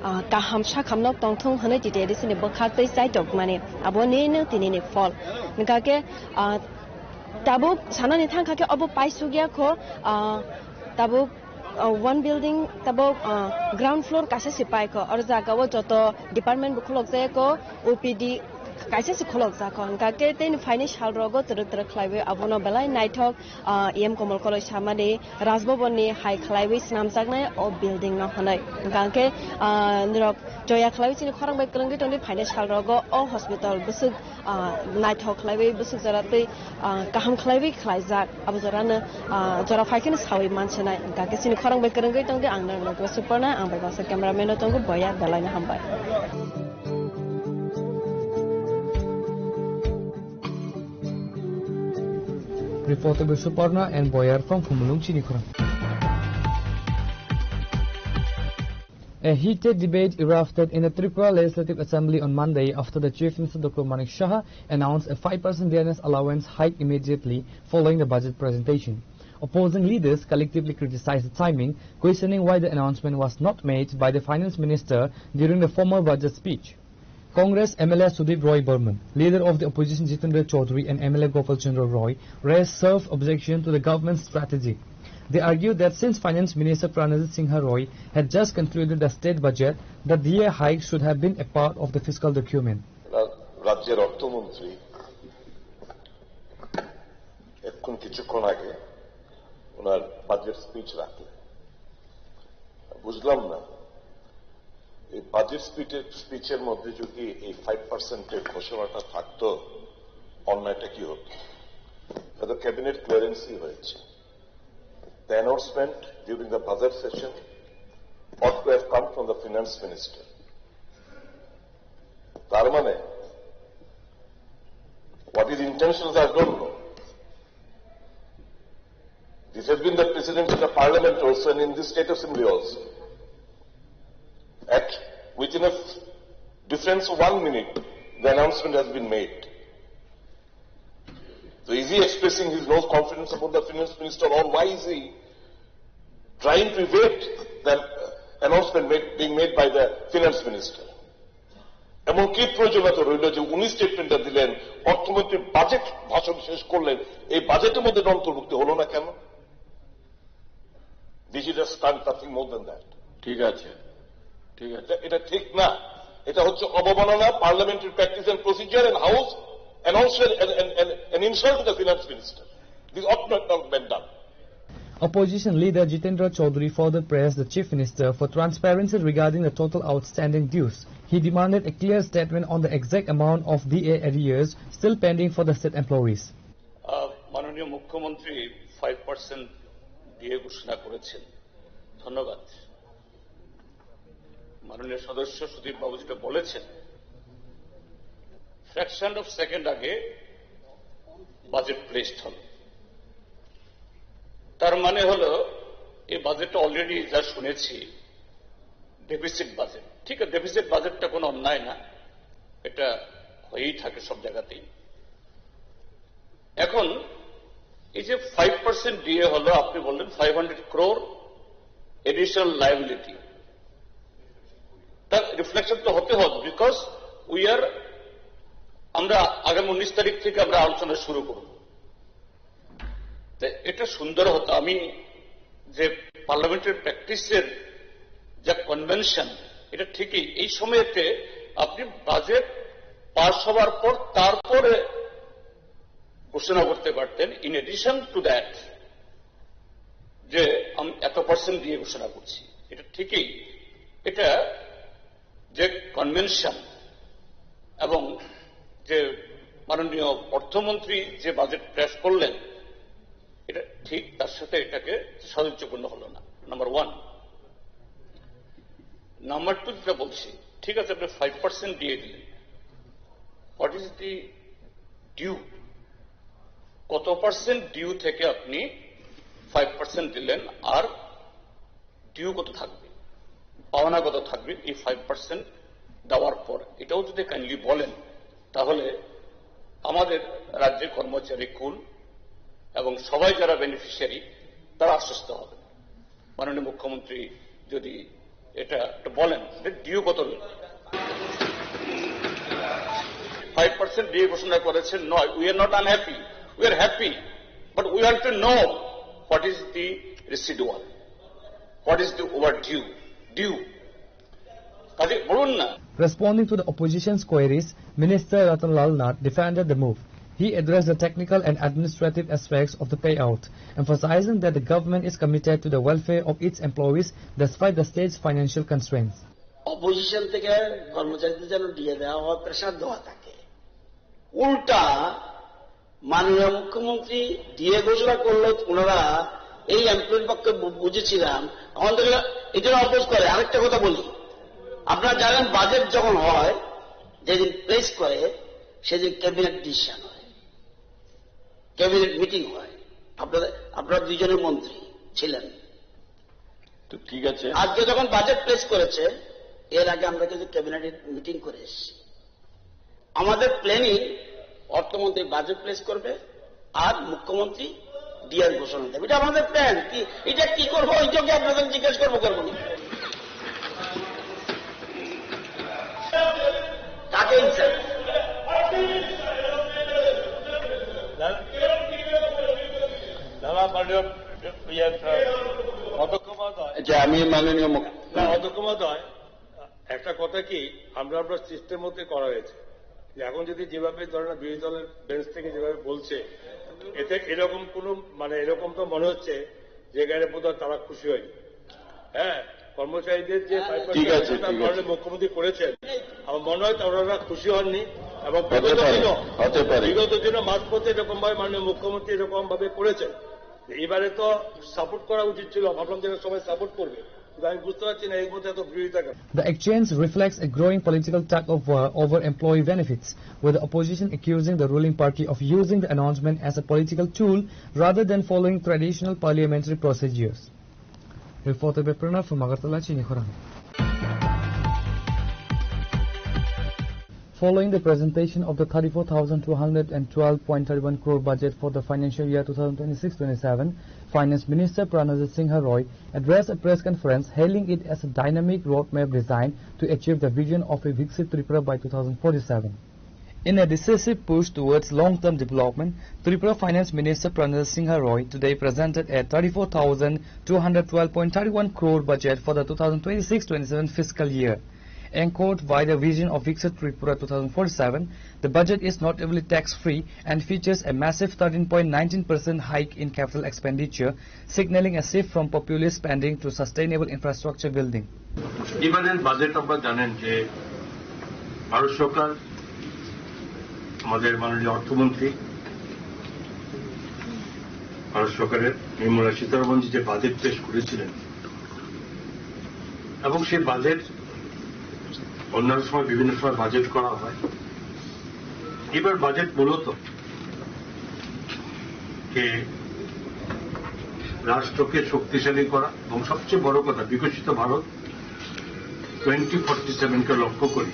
ah, kaham sakhamno tongthung hwnwi T T A D C ni bwkhaktwi chaitokmani. Aboni no tinini phol. Hwnkha khe, ah, tabuk sanani thangkha khe obo paisukya kho, ah, tabuk, ah, one building tabuk, ah, ground floor kaisa se paikho. Oro jaga o joto department bo khulokjak kho, O P D, Kaisa se khulokjak kho, hwnkha khe tei phaini sal rogo twrwk twrwk khlaiwi abono belai naithok, ah, E M Komol Koloi samani Rajbhavan ni hai khlaiwi swnamjaknai o building no hwnwi. Hwnkha khe, ah, norok choya khlaiwi chini khorang bai kwrwngwi tongdi, phaini sal rogo o hospital bwswk, ah, naithok khlaiwi bwswk jora tei, ah, kaham khlaiwi khlaijak, abo jorano, ah, jora phai kheno sawi mansinai. Hwnkha khe chini khorang bai kwrwngwi tongdi, ang norok logi o Suparna, ang bai baksa cameraman no tongo, boya belai no hambai. Reporter by Suparna and Boyar from Khumulwng Chinikhorang. A heated debate erupted in the Tripura Legislative Assembly on Monday after the Chief Minister Doctor Manik Saha announced a five percent D N S allowance hike immediately following the budget presentation. Opposing leaders collectively criticized the timing, questioning why the announcement was not made by the Finance Minister during the formal budget speech. Congress M L A Sudip Roy Burman, leader of the opposition Jitendra Chaudhary and M L A Gopal Chandra Roy raised sharp objection to the government's strategy. They argued that since Finance Minister Pranajit Singha Roy had just concluded the state budget, the D A hike should have been a part of the fiscal document. রা-, রাজ্যের অর্থমন্ত্রী এক্ষুন কিছুক্ষণ আগে ওনার budget speech রাখলেন। বুঝলাম না, এই বাজেট স্পিচের, স্পিচের মধ্যে যদি এই ফাইভ পার্সেন্টের ঘোষণাটা থাকতো, অন্যায়টা কি হতো? এটা তো ক্যাবিনেট ক্লিয়ারেন্সই হয়েছে। The announcement during the budget session ought to have come from the finance minister. তার মানে, what is intentions, I don't know. This has been the precedent in the parliament also and in this state assembly also. At, within a difference of one minute, the announcement has been made. So is he expressing his low confidence about the finance minister, or why is he trying to evade the announcement made, being made by the finance minister? এমন কি প্রয়োজনীয়তা রইল যে উনি স্টেটমেন্টটা দিলেন, অর্থমন্ত্রী বাজেট ভাষণ শেষ করলেন, এই বাজেটের মধ্যে এটা অন্তর্ভুক্ত হলো না কেন? This is a stunt, nothing more than that. ঠিক আছে, ঠিক আছে। এটা, এটা ঠিক না। এটা হচ্ছে অবমাননা, parliamentary practice and procedure and house, and also an, an, an, an insult to the finance minister. This ought not have been done. Opposition leader Jitendra Chaudhary further pressed the Chief Minister for transparency regarding the total outstanding dues. He demanded a clear statement on the exact amount of D A arrears still pending for the state employees. আহ, মাননীয় মুখ্যমন্ত্রী five percent DA ঘোষণা করেছেন, ধন্যবাদ। মাননীয় সদস্য সুদীপ বাবু যেটা বলেছেন, fraction of second আগে বাজেট প্লেসড হলো, তার মানে হলো এই বাজেটটা অলরেডি যা শুনেছি ডেফিসিট বাজেট। ঠিক আছে, ডেফিসিট বাজেটটা কোনো অন্যায় না, এটা হয়েই থাকে সব জায়গাতেই। এখন এই যে ফাইভ পার্সেন্ট ডিএ হলো, আপনি বললেন five hundred crore additional liability, তার রিফ্লেকশন তো হতে হবে, বিকজ উই আর, আমরা আগামী উনিশ তারিখ থেকে আমরা আলোচনা শুরু করব। তো এটা সুন্দর হতো। আমি যে পার্লামেন্টের প্র্যাকটিসের যা কনভেনশন, এটা ঠিকই এই সময়তে আপনি বাজেট পাস হওয়ার পর তারপরে ঘোষণা করতে পারতেন, ইন এডিশন টু দ্যাট, যে আমি এত পার্সেন্ট দিয়ে ঘোষণা করছি। এটা ঠিকই, এটা যে কনভেনশন এবং যে মাননীয় অর্থমন্ত্রী যে বাজেট পেশ করলেন, এটা ঠিক, তার সাথে এটাকে সাদৃশ্যপূর্ণ হলো না, নাম্বার ওয়ান। নাম্বার টু যেটা বলছি, ঠিক আছে, আপনি ফাইভ পার্সেন্ট দিয়ে দিলেন, হোয়াট ইজ দি ডিউ? কত পার্সেন্ট ডিউ থেকে আপনি ফাইভ পার্সেন্ট দিলেন, আর ডিউ কত থাকবে, পাওনা কত থাকবে এই ফাইভ পার্সেন্ট দেওয়ার পর? এটাও যদি কাইন্ডলি বলেন, তাহলে আমাদের রাজ্যে কর্মচারী, কুল এবং সবাই যারা বেনিফিশিয়ারি, তারা আশ্বস্ত হবে। মাননীয় মুখ্যমন্ত্রী যদি এটা একটু বলেন যে ডিউ কত রয়েছে। ফাইভ পার্সেন্ট ডিউ ঘোষণা করেছেন, নয়, we are not unhappy, we are happy, but we want to know what is the residual, what is the overdue, due. কাজে বলুন না। Responding to the opposition's queries, Minister Ratan Lal Nath defended the move. He addressed the technical and administrative aspects of the payout, emphasizing that the government is committed to the welfare of its employees despite the state's financial constraints. Opposition থেকে কর্মচারীদের যেন ডিএ দেওয়া হয়, প্রেশার দেওয়া থাকে। উল্টা মাননীয় মুখ্যমন্ত্রী ডিএ ঘোষণা করলো, ওনারা এই এমপ্লয়ির পক্ষে বু-, বুঝেছিলাম, আমাদের এটা অপোজ করে। আরেকটা কথা বলি, আপনারা জানেন, বাজেট যখন হয়, যেদিন প্লেস করে, সেদিন ক্যাবিনেট ডিসিশন হয়, ক্যাবিনেট মিটিং হয়। আপনাদের, আপনারা দুইজনের মন্ত্রী ছিলেন। তো ঠিক আছে। আজকে যখন বাজেট প্লেস করেছে, এর আগে আমরা কিন্তু ক্যাবিনেট মিটিং করে এসেছি। আমাদের প্ল্যানিং অর্থমন্ত্রী বাজেট প্লেস করবে আর মুখ্যমন্ত্রী ডিআর ঘোষণা দেবে। এটা আমাদের প্ল্যান। কি, এটা কি করবো, ওইটাকে আপনাদের জিজ্ঞেস করবো, করবো না। কাকে ইনসাল্ট? দাদা, দাদা, মাননীয় ইয়ে, অধ্যক্ষ মহোদয়। আচ্ছা, আমি মাননীয় মুখ- না, অধ্যক্ষ মহোদয়, একটা কথা কি, আমরা, আমরা সিস্টেম মতে করা হয়েছে। যে এখন যদি যেভাবে ধরেন বিরোধী দলের বেঞ্চ থেকে যেভাবে বলছে, এতে এরকম কোনো, মানে, এরকম তো মনে হচ্ছে যে এখানে বোধহয় তারা খুশি হয়নি। হ্যাঁ, কর্মচারীদের যে ঠিক আছে, ঠিক আছে। মাননীয় মুখ্যমন্ত্রী করেছেন, আমার মনে হয় তারা খুশি হননি। এবং হতে বিগত পারে, দিনও, হতে পারে। বিগত দিনও মাঝপথে এরকম ভাবে মাননীয় মুখ্যমন্ত্রী এরকম ভাবে করেছেন। এবারে তো সাপোর্ট করা উচিত ছিল, ভাবলাম যে সবাই সাপোর্ট করবে। The exchange reflects a growing political tug of war over employee benefits, with the opposition accusing the ruling party of using the announcement as a political tool rather than following traditional parliamentary procedures. Reporter by Pranav from Agartala, Chinikhorang. Following the presentation of the thirty-four thousand two hundred and twelve point thirty-one crore budget for the financial year two thousand twenty-six twenty-seven, Finance Minister Pranajit Singha Roy addressed a press conference hailing it as a dynamic roadmap designed to achieve the vision of a Viksit Tripura by two thousand forty-seven. In a decisive push towards long-term development, Tripura Finance Minister Pranajit Singha Roy today presented a thirty-four thousand two hundred twelve point thirty-one crore budget for the two thousand twenty-six twenty-seven fiscal year. Anchored by the vision of Viksit Tripura two thousand forty-seven, the budget is notably tax-free and features a massive thirteen point nineteen percent hike in capital expenditure, signaling a shift from populist spending to sustainable infrastructure building. এবারের বাজেট আপনারা জানেন যে ভারত সরকার, আমাদের মাননীয় অর্থমন্ত্রী, ভারত সরকারের নির্মলা সীতারামন যে বাজেট পেশ করেছিলেন, এবং সেই বাজেট অন্যান্য সময় বিভিন্ন সময় বাজেট করা হয়। এবার বাজেট মূলত যে রাষ্ট্রকে শক্তিশালী করা এবং সবচেয়ে বড় কথা বিকশিত ভারত টোয়েন্টি ফর্টি সেভেন কে লক্ষ্য করে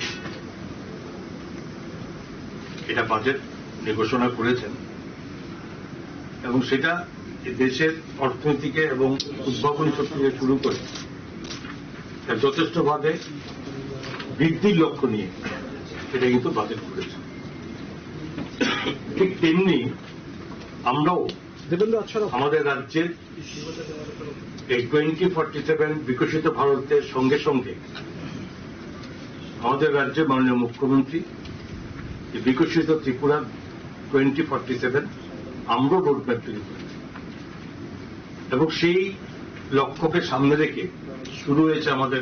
এটা বাজেট নিয়ে ঘোষণা করেছেন এবং সেটা দেশের অর্থনীতিকে এবং উদ্ভাবনী শক্তিকে শুরু করে তা যথেষ্টভাবে বৃদ্ধির লক্ষ্য নিয়ে এটা কিন্তু বাজেট করেছে। ঠিক তেমনি আমরাও দেবেন্দ্র, আচ্ছা, আমাদের রাজ্যের এই টোয়েন্টি ফর্টি সেভেন বিকশিত ভারতের সঙ্গে সঙ্গে আমাদের রাজ্যের মাননীয় মুখ্যমন্ত্রী যে বিকশিত ত্রিপুরা টোয়েন্টি ফর্টি সেভেন আমরাও রোডম্যাপ তৈরি করেছি এবং সেই লক্ষ্যকে সামনে রেখে শুরু হয়েছে আমাদের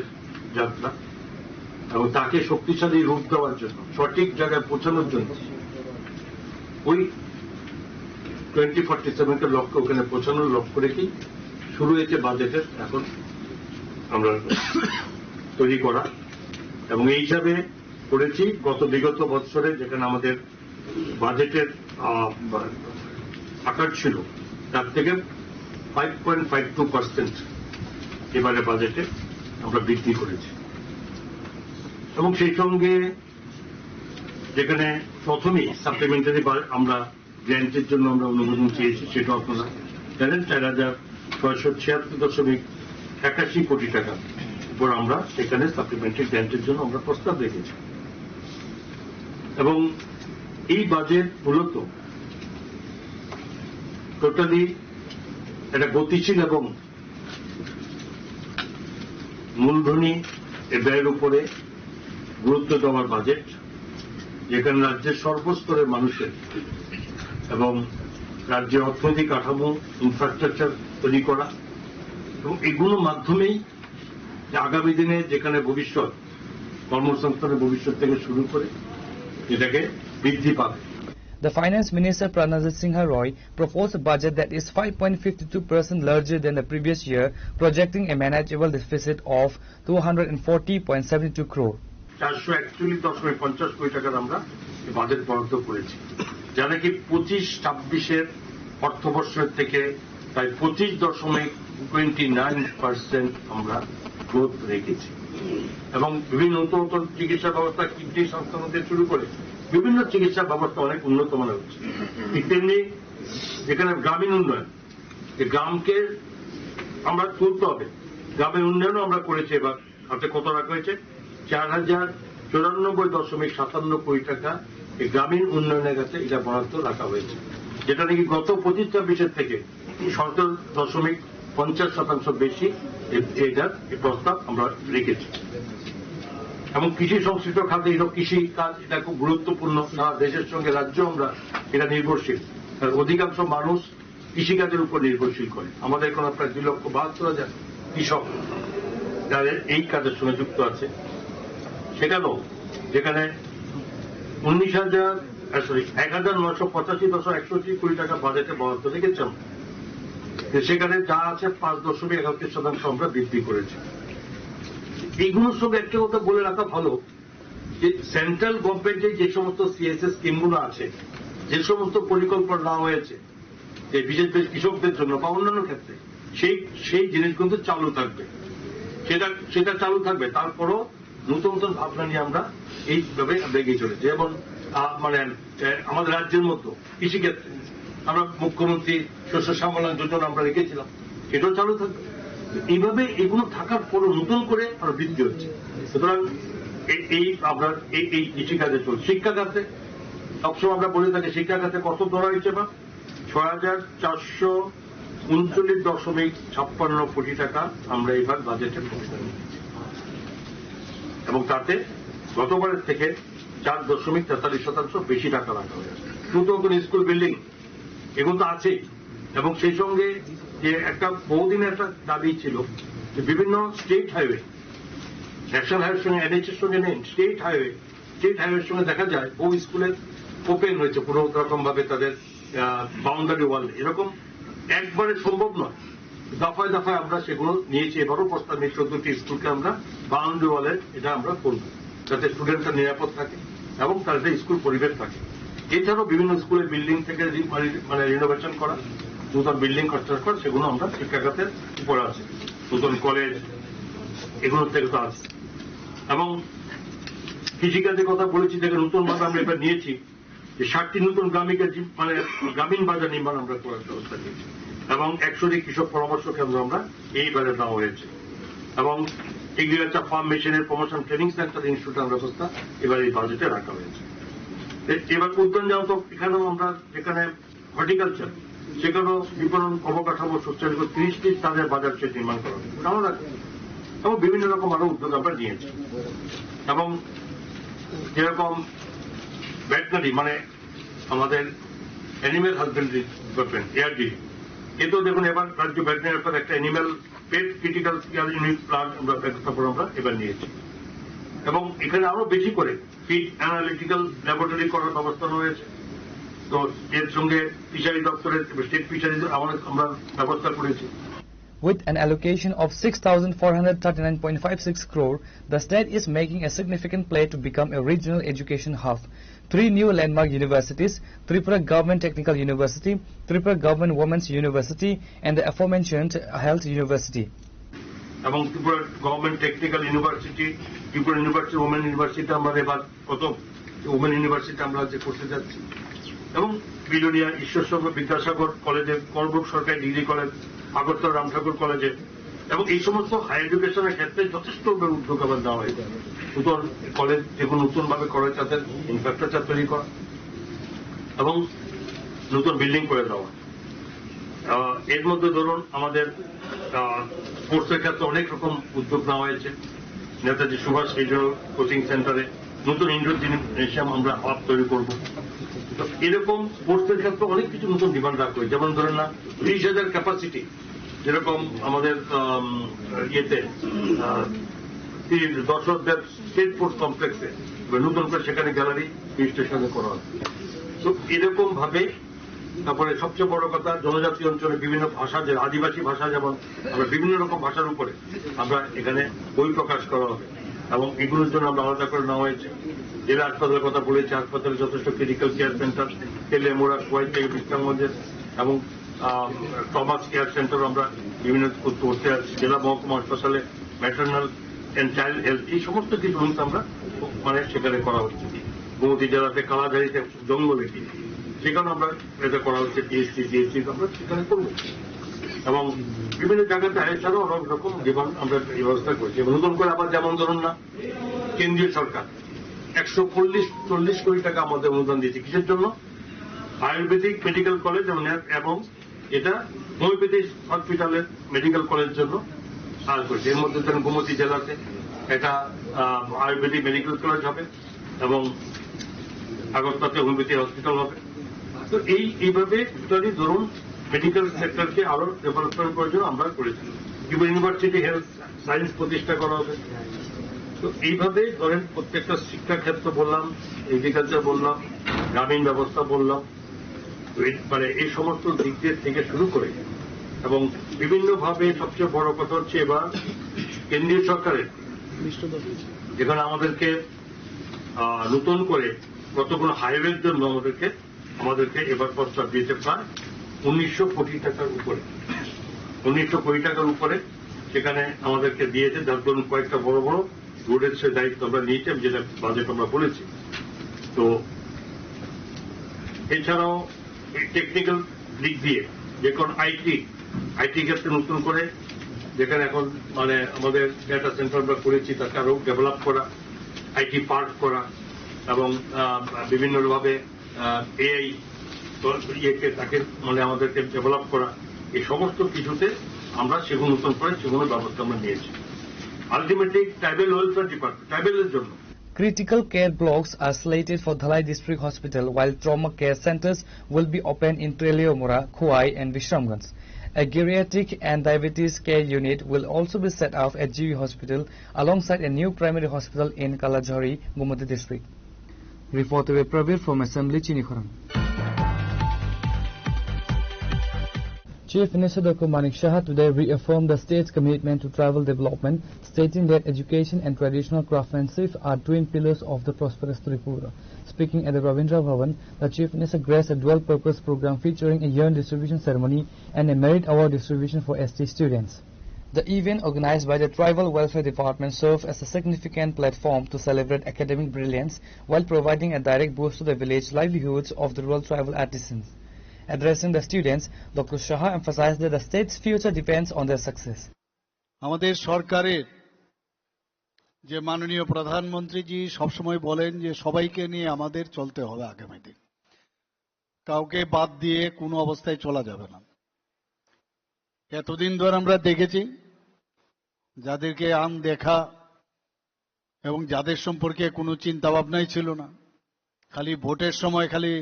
যাত্রা এবং তাকে শক্তিশালী রূপ দেওয়ার জন্য, সঠিক জায়গায় পৌঁছানোর জন্য ওই টোয়েন্টি ফর্টি সেভেন কে লক্ষ্য, ওখানে পৌঁছানোর লক্ষ্য রেখেই শুরু হয়েছে বাজেটের এখন আমরা তৈরি করা। এবং এই হিসাবে করেছি গত বিগত বছরে যেখানে আমাদের বাজেটের, আহ, বা-, আকার ছিল, তার থেকে five point five two percent এবারে বাজেটে আমরা বৃদ্ধি করেছি। এবং সেই সঙ্গে যেখানে প্রথমেই সাপ্লিমেন্টারি আমরা গ্র্যান্টের জন্য আমরা অনুমোদন চেয়েছি, সেটা আপনারা জানেন, চার হাজার ছয়শো ছিয়াত্তর দশমিক একাশি কোটি টাকা উপর আমরা সেখানে সাপ্লিমেন্টারি গ্র্যান্টের জন্য আমরা প্রস্তাব রেখেছি। এবং এই বাজেট মূলত টোটালি একটা গতিশীল এবং মূলধনী এ ব্যয়ের উপরে গুরুত্ব দেওয়ার বাজেট, যেখানে রাজ্যের সর্বস্তরের মানুষের এবং রাজ্যের অর্থনৈতিক কাঠামো, ইনফ্রাস্ট্রাকচার তৈরি করা এবং এগুলোর মাধ্যমেই যে আগামী দিনে যেখানে ভবিষ্যৎ, কর্মসংস্থানের ভবিষ্যৎ থেকে শুরু করে এটাকে বৃদ্ধি পাবে। The Finance Minister Pranajit Singha Roy proposed a budget that is five point fifty two percent larger than the previous year, projecting a manageable deficit of two hundred forty point seven two crore. চারশো একচল্লিশ দশমিক পঞ্চাশ কোটি টাকার আমরা এই বাজেট বরাদ্দ করেছি, যা নাকি পঁচিশ ছাব্বিশের অর্থবর্ষের থেকে প্রায় পঁচিশ দশমিক টোয়েন্টি নাইন পার্সেন্ট আমরা গ্রোথ রেখেছি। এবং বিভিন্ন নতুন নতুন চিকিৎসা ব্যবস্থা, কিডনি সংস্থান থেকে শুরু করে বিভিন্ন চিকিৎসা ব্যবস্থা অনেক উন্নত মানের হচ্ছে। ঠিক তেমনি যেখানে গ্রামীণ উন্নয়ন, যে গ্রামকে আমরা তুলতে হবে, গ্রামীণ উন্নয়নও আমরা করেছি। এবার হাতে কত রাখা হয়েছে? চার হাজার চুরানব্বই দশমিক সাতান্ন কোটি টাকা এই গ্রামীণ উন্নয়নের কাছে এটা বরাদ্দ রাখা হয়েছে, যেটা নাকি গত পঁচিশ ছাব্বিশের থেকে সতেরো দশমিক পঞ্চাশ শতাংশ বেশি এ-, এটার এই প্রস্তাব আমরা রেখেছি। এবং কৃষি সংশ্লিষ্ট খাতে, এটা কৃষি কাজ, এটা খুব গুরুত্বপূর্ণ। সারা দেশের সঙ্গে রাজ্য আমরা এটা নির্ভরশীল, কারণ অধিকাংশ মানুষ কৃষিকাজের উপর নির্ভরশীল করে। আমাদের এখন প্রায় দুই লক্ষ বাহাত্তর হাজার কৃষক যাদের এই কাজের সঙ্গে যুক্ত আছে। সেখানেও যেখানে উনিশ হাজার, সরি, এক হাজার নয়শো পঁচাশি দশমিক একষট্টি কোটি টাকা বাজেটে বরাদ্দ রেখেছি আমরা, তো সেখানে যা আছে পাঁচ দশমিক একত্রিশ শতাংশ আমরা বৃদ্ধি করেছি। এইগুলোর সঙ্গে একটা কথা বলে রাখা ভালো যে সেন্ট্রাল গভর্নমেন্টের যে সমস্ত সিএসএস স্কিমগুলো আছে, যে সমস্ত পরিকল্পনা নেওয়া হয়েছে, যে বিশেষ করে কৃষকদের জন্য বা অন্যান্য ক্ষেত্রে, সেই, সেই জিনিস কিন্তু চালু থাকবে। সেটা, সেটা চালু থাকবে। তারপরও নতুন নতুন ভাবনা নিয়ে আমরা এইভাবে আমরা এগিয়ে চলেছি। যেমন, আহ, মানে, আহ, আমাদের রাজ্যের মতো কৃষিক্ষেত্রে আমরা মুখ্যমন্ত্রী শস্য শ্যামলা যোজনা আমরা রেখেছিলাম, সেটাও চালু থাকবে। এইভাবে এগুলো থাকার পরও নতুন করে আরো বৃদ্ধি হচ্ছে। সুতরাং এই, এই আমরা এই, এই কৃষিকাজে চলছে। শিক্ষা খাতে সবসময় আমরা বলে থাকি, শিক্ষা খাতে কত ধরা হয়েছে বা ছয় হাজার চারশো উনচল্লিশ দশমিক ছাপ্পান্ন কোটি টাকা আমরা এবার বাজেটে প্রস্তাব রেখেছি। এবং তাতে গতবারের থেকে চার দশমিক তেতাল্লিশ শতাংশ বেশি টাকা রাখা হয়েছে। নতুন নতুন স্কুল বিল্ডিং, এগুলো তো আছেই। এবং সেই সঙ্গে যে একটা বহুদিনের একটা দাবি ছিল যে বিভিন্ন স্টেট হাইওয়ে, ন্যাশনাল হাইওয়ের সঙ্গে, এনএইচ এর সঙ্গে নেই, স্টেট হাইওয়ে, স্টেট হাইওয়ের সঙ্গে দেখা যায় বহু স্কুলের ওপেন রয়েছে, কোনো রকম ভাবে তাদের, আহ, বাউন্ডারি ওয়াল নেই। এরকম একবারে সম্ভব নয়, দফায় দফায় আমরা সেগুলো নিয়েছি। এবারও প্রস্তাব নিয়ে চোদ্দটি স্কুলকে আমরা বাউন্ডারি ওয়ালে এটা আমরা করবো, যাতে স্টুডেন্টরা নিরাপদ থাকে এবং তার একটা স্কুল পরিবেশ থাকে। এছাড়াও বিভিন্ন স্কুলের বিল্ডিং থেকে রি-, মানে, মানে রিনোভেশন করা, নতুন বিল্ডিং কনস্ট্রাক্ট করা, সেগুলো আমরা শিক্ষা খাতের উপরে আছে। নতুন কলেজ, এগুলোর থেকে তো আছে। এবং কৃষিকাজের কথা বলেছি, থেকে নতুন ভাবে আমরা এবার নিয়েছি যে ষাটটি নতুন গ্রামীণ, মানে, গ্রামীণ বাজার নির্মাণ আমরা করার ব্যবস্থা নিয়েছি এবং একশোটি কৃষক পরামর্শ কেন্দ্র আমরা এইবারে দেওয়া হয়েছে এবং agriculture farm machinery promotion training centre institute আমরা ব্যবস্থা এবার এই বাজেটে রাখা হয়েছে। এ-, এবার উদ্যান জাত এখানেও আমরা যেখানে হর্টিকালচার, সেখানেও বিপণন অবকাঠামো শক্তিশালী করে তিরিশটি স্থানের বাজার শেড নির্মাণ করা হবে। আমরা এবং বিভিন্ন রকম আরো উদ্যোগ আমরা নিয়েছি। এবং যেরকম ভেটেরিনারি, মানে আমাদের অ্যানিমেল হাজবেন্ডারি ডিপার্টমেন্ট, এআরডি, এতেও দেখুন এবার রাজ্য ভেটেরিনারি দপ্তর একটা অ্যানিমেল পেট ক্রিটিক্যাল কেয়ার ইউনিট প্ল্যান্ট আমরা ব্যবস্থাপনা আমরা এবার নিয়েছি। এবং এখানে আরো বেশি করে ফিড অ্যানালিটিক্যাল ল্যাবরেটরি করার ব্যবস্থা রয়েছে। তো এর সঙ্গে ফিশারি দপ্তরের, স্টেট ফিশারিজ আমাদের, আমরা ব্যবস্থা করেছি। With an allocation of six thousand four hundred thirty-nine point five six crore, the state is making a significant play to become a regional education hub. Three new landmark universities, Tripura Government Technical University, Tripura Government Women's University, and the aforementioned Health University. এবং Tripura government technical university, Tripura university, women university আমরা এবার কত women university আমরা যে করতে যাচ্ছি, এবং বিলোনিয়া ঈশ্বরচন্দ্র বিদ্যাসাগর কলেজে, করমুখ সরকারি ডিগ্রি কলেজ, আগরতলা রাম ঠাকুর কলেজে, এবং এই সমস্ত হাই এডুকেশনের ক্ষেত্রে যথেষ্ট উদ্যোগ আবার নেওয়া হয়েছে। নতুন কলেজ যেগুলো নতুনভাবে করা হয়েছে, তাদের ইনফ্রাস্ট্রাকচার তৈরি করা এবং নতুন বিল্ডিং করে দেওয়া। আহ, এর মধ্যে ধরুন আমাদের, আহ, স্পোর্টসের ক্ষেত্রে অনেক রকম উদ্যোগ নেওয়া হয়েছে। নেতাজি সুভাষ রিজিওনাল কোচিং সেন্টারে নতুন ইন্ডোর জিমনেশিয়াম আমরা হাব তৈরি করব। তো এরকম স্পোর্টসের ক্ষেত্রে অনেক কিছু নতুন ডিমান্ড রাখা হয়েছে, যেমন ধরেন না, ত্রিশ হাজার ক্যাপাসিটি, যেরকম আমাদের আম, ইয়েতে আহ, এই দশ হাজার স্টেট স্পোর্টস কমপ্লেক্সে নতুন করে সেখানে গ্যালারি রেজিস্ট্রেশন করা হবে। তো এরকম ভাবে, তারপরে সবচেয়ে বড় কথা, জনজাতি অঞ্চলে বিভিন্ন ভাষা, যে আদিবাসী ভাষা, যেমন আমরা বিভিন্ন রকম ভাষার উপরে আমরা এখানে বই প্রকাশ করা হবে এবং এগুলোর জন্য আমরা আলাদা করে নেওয়া হয়েছে। জেলা হাসপাতালের কথা বলেছি, হাসপাতালে যথেষ্ট ক্রিটিক্যাল কেয়ার সেন্টার, তেলিয়ামুড়া, খোয়াই থেকে বিশ্রামগঞ্জের এবং আহ, ট্রমা কেয়ার সেন্টার আমরা বিভিন্ন করতে করতে আসছি। জেলা মহকুমা হাসপাতালে ম্যাটার্নাল অ্যান্ড চাইল্ড হেলথ, এই সমস্ত কিছু কিন্তু আমরা মানে সেখানে করা হচ্ছে। গোমতী জেলাতে কালাঝাড়িতে জঙ্গলে কি, সেখানে আমরা এটা করা হচ্ছে, পিএইচসি, ডিএইচসি আমরা সেখানে করবো। এবং বিভিন্ন জায়গাতে এছাড়াও অনেক রকম ডিমান্ড আমরা এই ব্যবস্থা করছি। এবং নতুন করে আবার যেমন ধরুন না, কেন্দ্রীয় সরকার একশো চল্লিশ কোটি টাকা আমাদের অনুদান দিয়েছে। কিসের জন্য? আয়ুর্বেদিক মেডিকেল কলেজ এবং, এবং এটা হোমিওপ্যাথি হসপিটালের মেডিকেল কলেজ জন্য আয়োজন করছে। এর মধ্যে ধরেন গোমতী জেলাতে এটা আহ, আয়ুর্বেদিক মেডিকেল কলেজ হবে এবং আগরতলাতে হোমিওপ্যাথি হসপিটাল হবে। তো এই এইভাবে টোটালি ধরুন মেডিকেল সেক্টরকে আরো ডেভেলপমেন্ট করার জন্য আমরা করেছি। ইউনিভার্সিটি হেলথ সায়েন্স প্রতিষ্ঠা করা হবে। তো এইভাবে ধরেন প্রত্যেকটা শিক্ষাক্ষেত্র বললাম, এগ্রিকালচার বললাম, গ্রামীণ ব্যবস্থা বললাম, তো এই- মানে এই সমস্ত দিক দিয়ে থেকে শুরু করে এবং বিভিন্নভাবে সবচেয়ে বড় কথা হচ্ছে এবার কেন্দ্রীয় সরকারের যেখানে আমাদেরকে আহ, নতুন করে কতগুলো হাইওয়ের জন্য আমাদেরকে আমাদেরকে এবার প্রস্তাব দিয়েছে প্রায় উনিশশো কোটি টাকার উপরে, উনিশশো কোটি টাকার উপরে সেখানে আমাদেরকে দিয়েছে, যার জন্য কয়েকটা বড় বড় রোডের সে দায়িত্ব আমরা নিয়েছি, আমি যেটা বাজেট আমরা বলেছি। তো এছাড়াও এই টেকনিক্যাল দিক দিয়ে যে কোন আইটি, আইটি ক্ষেত্রে নতুন করে যেখানে এখন মানে আমাদের ডেটা সেন্টার আমরা করেছি, তাকে আরো ডেভেলপ করা, আইটি পার্ক করা এবং আহ, বিভিন্নভাবে এআই ইয়েকে তাকে মানে আমাদেরকে ডেভেলপ করা, এই সমস্ত কিছুতে আমরা সেগুলো নতুন করে সেগুলো ব্যবস্থা আমরা নিয়েছি। আলটিমেটলি ট্রাইবাল ওয়েলফেয়ার ডিপার্টমেন্ট, ট্রাইবালের জন্য Critical care blocks are slated for Dhalai District Hospital, while trauma care centers will be opened in Teliamura, Khowai, and Bishramganj. A geriatric and diabetes care unit will also be set up at G B Hospital alongside a new primary hospital in Kalajhari, Gomati District. Reported by Prabir from Assembly Chinikhorang. Chief Minister Doctor Manik Saha today reaffirmed the state's commitment to tribal development, stating that education and traditional craftsmanship are twin pillars of the prosperous Tripura. Speaking at the Rabindra Bhavan, the Chief Minister graced a dual-purpose program featuring a urn distribution ceremony and a merit award distribution for S T students. The event, organized by the Tribal Welfare Department, served as a significant platform to celebrate academic brilliance while providing a direct boost to the village livelihoods of the rural tribal artisans. Addressing the students, Doctor Saha emphasized that the state's future depends on their success. আমাদের সরকারের যে মাননীয় প্রধানমন্ত্রীজি সবসময় বলেন যে সবাইকে নিয়ে আমাদের চলতে হবে আগামী দিন, কাউকে বাদ দিয়ে কোনো অবস্থায় চলা যাবে না। এতদিন ধরে আমরা দেখেছি যাদেরকে আনদেখা এবং যাদের সম্পর্কে কোনো চিন্তা ভাবনাই ছিল না, খালি ভোটের সময় খালি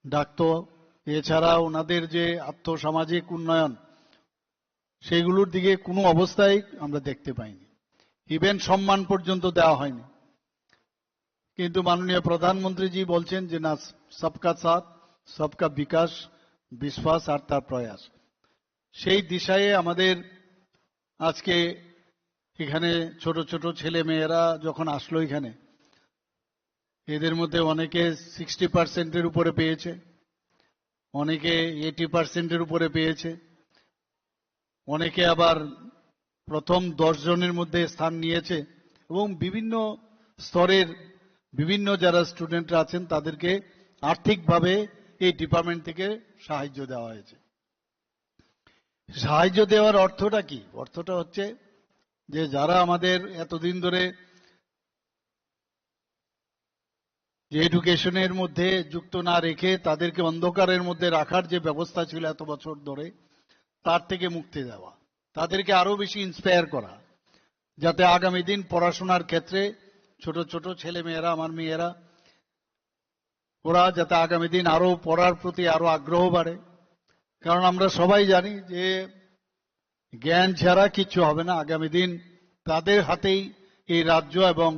ডাকতো, এছাড়া ওনাদের যে আর্থসামাজিক উন্নয়ন সেইগুলোর দিকে কোনো অবস্থায় আমরা দেখতে পাইনি, ইভেন সম্মান পর্যন্ত দেওয়া হয়নি। কিন্তু মাননীয় প্রধানমন্ত্রীজি বলছেন যে না, সবকা সাথ, সবকা বিকাশ, বিশ্বাস আর তার প্রয়াস, সেই দিশায় আমাদের আজকে এখানে ছোট ছোট ছেলে মেয়েরা যখন আসলো এখানে, এদের মধ্যে অনেকে সিক্সটি পার্সেন্টের উপরে পেয়েছে, অনেকে এইটি পার্সেন্টের উপরে পেয়েছে, অনেকে আবার প্রথম দশ জনের মধ্যে স্থান নিয়েছে এবং বিভিন্ন স্তরের বিভিন্ন যারা স্টুডেন্টরা আছেন তাদেরকে আর্থিকভাবে এই ডিপার্টমেন্ট থেকে সাহায্য দেওয়া হয়েছে। সাহায্য দেওয়ার অর্থটা কি? অর্থটা হচ্ছে যে যারা আমাদের এতদিন ধরে যে এডুকেশনের মধ্যে যুক্ত না রেখে তাদেরকে অন্ধকারের মধ্যে রাখার যে ব্যবস্থা ছিল এত বছর ধরে, তার থেকে মুক্তি দেওয়া, তাদেরকে আরো বেশি ইন্সপায়ার করা। যাতে আগামী দিন পড়াশোনার ক্ষেত্রে ছোট ছোট ছেলে মেয়েরা, আমার মেয়েরা, ওরা যাতে আগামী দিন আরো পড়ার প্রতি আরো আগ্রহ বাড়ে। কারণ আমরা সবাই জানি যে জ্ঞান ছাড়া কিচ্ছু হবে না। আগামী দিন তাদের হাতেই এই রাজ্য এবং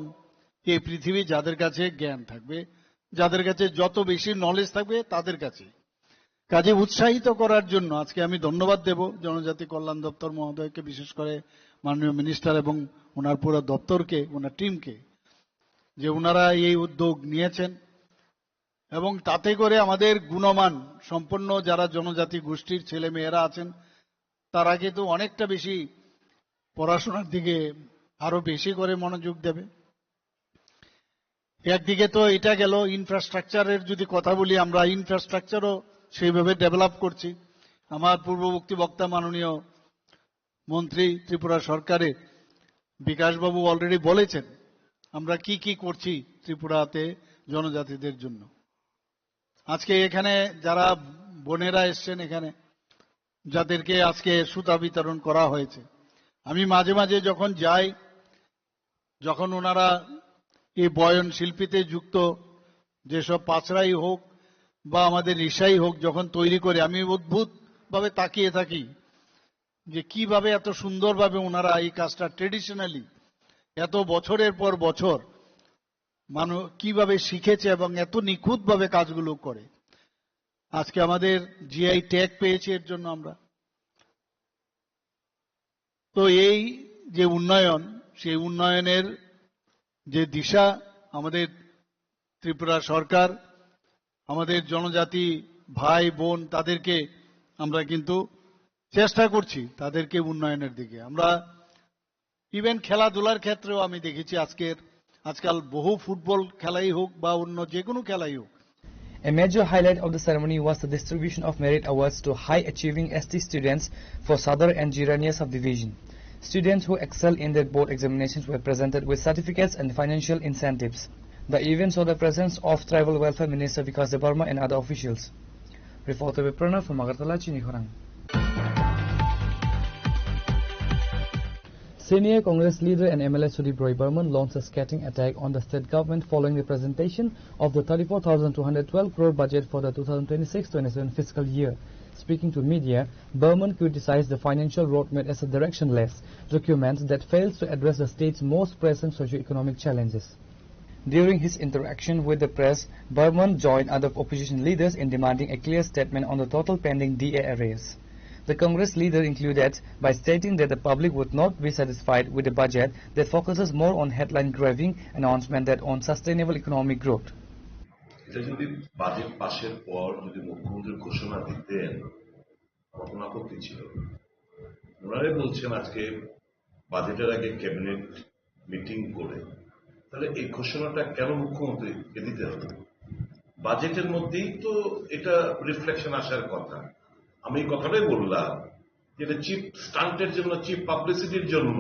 এই পৃথিবী, যাদের কাছে জ্ঞান থাকবে, যাদের কাছে যত বেশি নলেজ থাকবে, তাদের কাছে। কাজে উৎসাহিত করার জন্য আজকে আমি ধন্যবাদ দেব জনজাতি কল্যাণ দপ্তর মহোদয়কে, বিশেষ করে মাননীয় মিনিস্টার এবং ওনার পুরো দপ্তরকে, ওনার টিমকে, যে ওনারা এই উদ্যোগ নিয়েছেন এবং তাতে করে আমাদের গুণমান সম্পন্ন যারা জনজাতি গোষ্ঠীর ছেলে মেয়েরা আছেন, তারা কিন্তু অনেকটা বেশি পড়াশোনার দিকে আরো বেশি করে মনোযোগ দেবে। একদিকে তো এটা গেল, ইনফ্রাস্ট্রাকচারের যদি কথা বলি, আমরা ইনফ্রাস্ট্রাকচারও সেইভাবে ডেভেলপ করছি। আমার পূর্ববর্তী বক্তা মাননীয় মন্ত্রী ত্রিপুরা সরকারের বিকাশবাবু অলরেডি বলেছেন আমরা কি কি করছি ত্রিপুরাতে জনজাতিদের জন্য। আজকে এখানে যারা বোনেরা এসছেন এখানে, যাদেরকে আজকে সুতা বিতরণ করা হয়েছে, আমি মাঝে মাঝে যখন যাই, যখন ওনারা এই বয়ন শিল্পীতে যুক্ত যেসব পাচরাই হোক বা আমাদের রিসাই হোক, যখন তৈরি করে, আমি অদ্ভুত ভাবে তাকিয়ে থাকি যে কিভাবে এত সুন্দরভাবে ওনারা এই কাজটা ট্রেডিশনালি এত বছরের পর বছর মানুষ কিভাবে শিখেছে এবং এত নিখুঁতভাবে কাজগুলো করে। আজকে আমাদের জিআই ট্যাগ পেয়েছে এর জন্য আমরা। তো এই যে উন্নয়ন, সেই উন্নয়নের যে দিশা, আমাদের ত্রিপুরা সরকার, আমাদের জনজাতি ভাই বোন, তাদেরকে আমরা কিন্তু চেষ্টা করছি, তাদেরকে উন্নয়নের দিকে। আমরা ইভেন খেলাধুলার ক্ষেত্রেও আমি দেখেছি, আজকের আজকাল বহু ফুটবল খেলাই হোক বা অন্য যে কোনো খেলাই হোক, A major highlight of the ceremony was the distribution of merit awards to high-achieving S T students for Sadar and Jirania subdivision. Students who excelled in their board examinations were presented with certificates and financial incentives. The event saw the presence of Tribal Welfare Minister Vikas Debbarma and other officials. Reporter Pranav from Agartala, Chinikhorang. Senior Congress leader and M L A Sudip Roy Barman launched a scathing attack on the state government following the presentation of the thirty-four thousand two hundred twelve crore budget for the two thousand twenty-six twenty-seven fiscal year. Speaking to media, Barman criticized the financial roadmap as a directionless document that fails to address the state's most pressing socio-economic challenges. During his interaction with the press, Barman joined other opposition leaders in demanding a clear statement on the total pending D A arrears. The Congress leader included by stating that the public would not be satisfied with a budget that focuses more on headline grabbing announcement than on sustainable economic growth. এটা যদি বাজেট পাশের পর যদি মুখ্যমন্ত্রী ঘোষণা দিতেন, আমার কোনো আপত্তি ছিল না। ওনারাই বলছেন আজকে বাজেটের আগে ক্যাবিনেট মিটিং করে, তাহলে এই ঘোষণাটা কেন মুখ্যমন্ত্রীকে দিতে হবে? বাজেটের মধ্যেই তো এটা রিফ্লেকশন আসার কথা। আমি এই কথাটাই বললাম যে এটা চিপ স্টান্টের জন্য, চিপ পাবলিসিটির জন্য,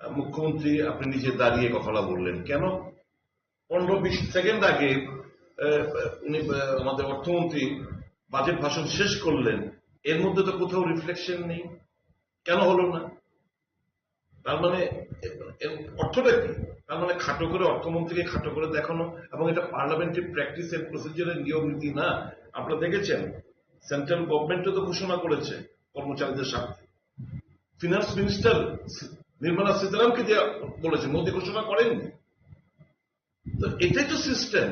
আহ, মুখ্যমন্ত্রী আপনি নিজে দাঁড়িয়ে কথাটা বললেন। কেন? পনেরো বিশ সেকেন্ড আগে, আহ, উনি, আহ, আমাদের অর্থমন্ত্রী বাজেট ভাষণ শেষ করলেন, এর মধ্যে তো কোথাও রিফ্লেকশন নেই। কেন হলো না? তার মানে এর, এর অর্থটা কি? তার মানে খাটো করে, অর্থমন্ত্রীকে খাটো করে দেখানো, এবং এটা পার্লামেন্টারি প্র্যাকটিস এন্ড প্রসিজারের নিয়ম নীতি না। আপনারা দেখেছেন, সেন্ট্রাল গভর্নমেন্টও তো ঘোষণা করেছে কর্মচারীদের স্বার্থে। ফিনান্স মিনিস্টার নির্মলা সীতারামকে দিয়ে বলেছে, মোদী ঘোষণা করেননি। তো এটাই তো সিস্টেম,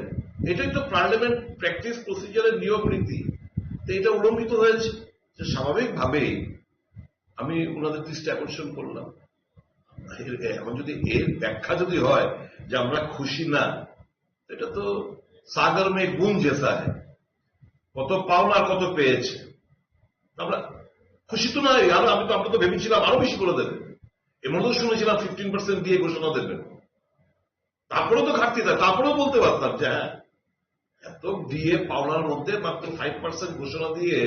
এটাই তো পার্লামেন্ট প্র্যাকটিস প্রসিজারের নিয়ম নীতি। তো এটা উল্লঙ্ঘিত হয়েছে, যে স্বাভাবিকভাবেই আমি ওনাদের দৃষ্টি আকর্ষণ করলাম। এর, এখন যদি এর ব্যাখ্যা যদি হয় যে আমরা খুশি না, এটা তো সাগর মে গুঞ্জ এসা হ্যায়, কত পাওনা আর কত পেয়েছে। আমরা খুশি তো নাই, আরো আমি তো, আমরা তো ভেবেছিলাম আরো বেশি করে দেবে। এমন তো শুনেছিলাম ফিফটিন পার্সেন্ট দিয়ে ঘোষণা দেবেন, তারপরেও তো ঘাটতি থাকে, তারপরেও বলতে পারতাম যে হ্যাঁ, এত ডিএ পাওনার মধ্যে মাত্র ফাইভ পার্সেন্ট ঘোষণা দিয়ে,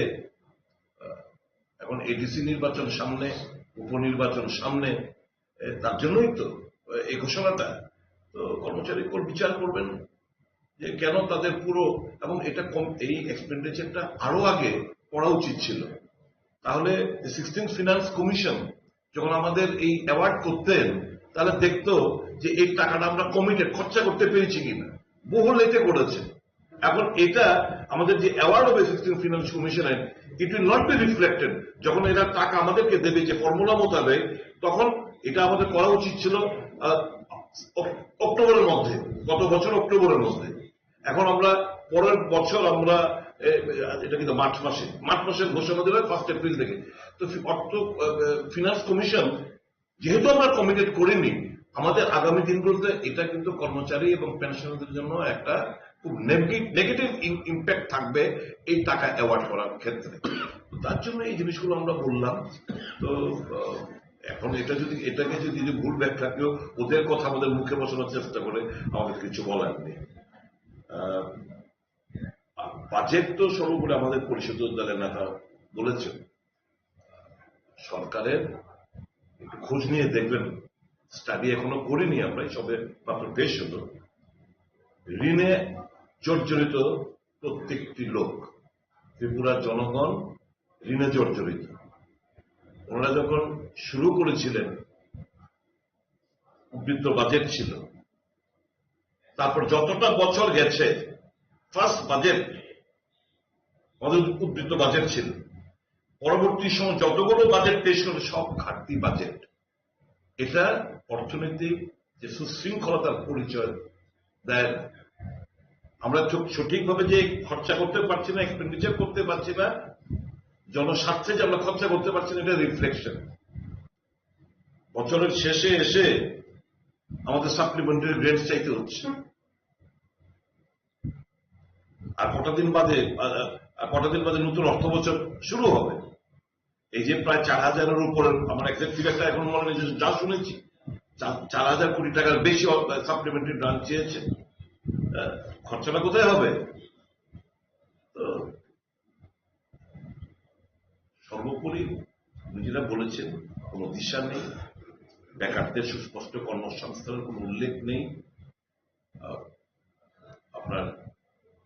আহ, এখন এডিসি নির্বাচন সামনে, উপনির্বাচন সামনে, এ, তার জন্যই তো, এ, এই ঘোষণাটা। তো কর্মচারী কোর্ট বিচার করবেন যে কেন তাদের পুরো, এবং এটা কম, এই এক্সপেন্ডিচারটা আরো আগে করা উচিত ছিল। তাহলে সিক্সটিন ফিনান্স কমিশন যখন আমাদের এই অ্যাওয়ার্ড করতেন, তাহলে দেখতো যে এই টাকাটা আমরা কমিটেড, খরচা করতে পেরেছি কিনা। বহু লেটে করেছে। এখন এটা আমাদের যে অ্যাওয়ার্ড হবে সিক্সটিন ফিনান্স কমিশনের, it will not be reflected। যখন এরা টাকা আমাদেরকে দেবে যে ফর্মুলা মোতাবেক, তখন এটা আমাদের করা উচিত ছিল আহ, অক- অক্টোবরের মধ্যে, গত বছর অক্টোবরের মধ্যে। এখন আমরা পরের বছর আমরা এ, এটা কিন্তু মার্চ মাসে, মার্চ মাসে ঘোষণা দেবে ফার্স্ট এপ্রিল থেকে। তো ফি- অর্থ আহ, ফিনান্স কমিশন যেহেতু আমরা কমিটেড করিনি, আমাদের আগামী দিনগুলোতে এটা কিন্তু কর্মচারী এবং পেনশনারদের জন্য একটা খুব নেগেটিভ ইম্প্যাক্ট থাকবে এই টাকা অ্যাওয়ার্ড করার ক্ষেত্রে। তো তার জন্য এই জিনিসগুলো আমরা বললাম। তো আহ, এখন এটা যদি, এটাকে যদি, যদি ভুল ব্যাখ্যা কেউ ওদের কথা আমাদের মুখে বসানোর চেষ্টা করে, আমাদের কিছু বলার নেই। আহ, বাজেট তো সর্বোপরি আমাদের পরিষদ দলের নেতা বলেছেন, সরকারের একটু খোঁজ নিয়ে দেখবেন, স্টাডি এখনো করিনি আমরা, এই সবে মাত্র পেশ হলো। ঋণে জর্জরিত প্রত্যেকটি লোক, ত্রিপুরার জনগণ ঋণে জর্জরিত। ওনারা যখন শুরু করেছিলেন, উদ্বৃত্ত বাজেট ছিল, তারপর যতটা বছর গেছে, ফার্স্ট বাজেট আমাদের উদ্বৃত্ত বাজেট ছিল। পরবর্তী সময় যতগুলো বাজেট পেশ করে, সব ঘাটতি বাজেট। এটা অর্থনৈতিক যে সুশৃঙ্খলতার পরিচয় দেয় না। আমরা ঠিক- সঠিকভাবে যে খরচা করতে পারছি না, এক্সপেন্ডিচার করতে পারছি না, জনস্বার্থে যে আমরা খরচা করতে পারছি না, এটা রিফ্লেকশন। বছরের শেষে এসে আমাদের সাপ্লিমেন্টারি গ্রেড চাইতে হচ্ছে। আর কটা দিন বাদে, আর, আর কটা দিন বাদে নতুন অর্থ বছর শুরু হবে। এই যে প্রায় চার হাজারের উপরে, আমার এক্সাক্ট ফিগারটা এখন মনে নেই, যে যা শুনেছি, চার, চার হাজার কোটি টাকার বেশি সাপ্লিমেন্টারি গ্রান্ট চেয়েছে। আহ, খরচাটা কোথায় হবে? তো সর্বোপরি উনি যেটা বলেছেন, কোনো দিশা নেই, বেকারদের সুস্পষ্ট কর্মসংস্থানের কোনো উল্লেখ নেই। আহ, আপনার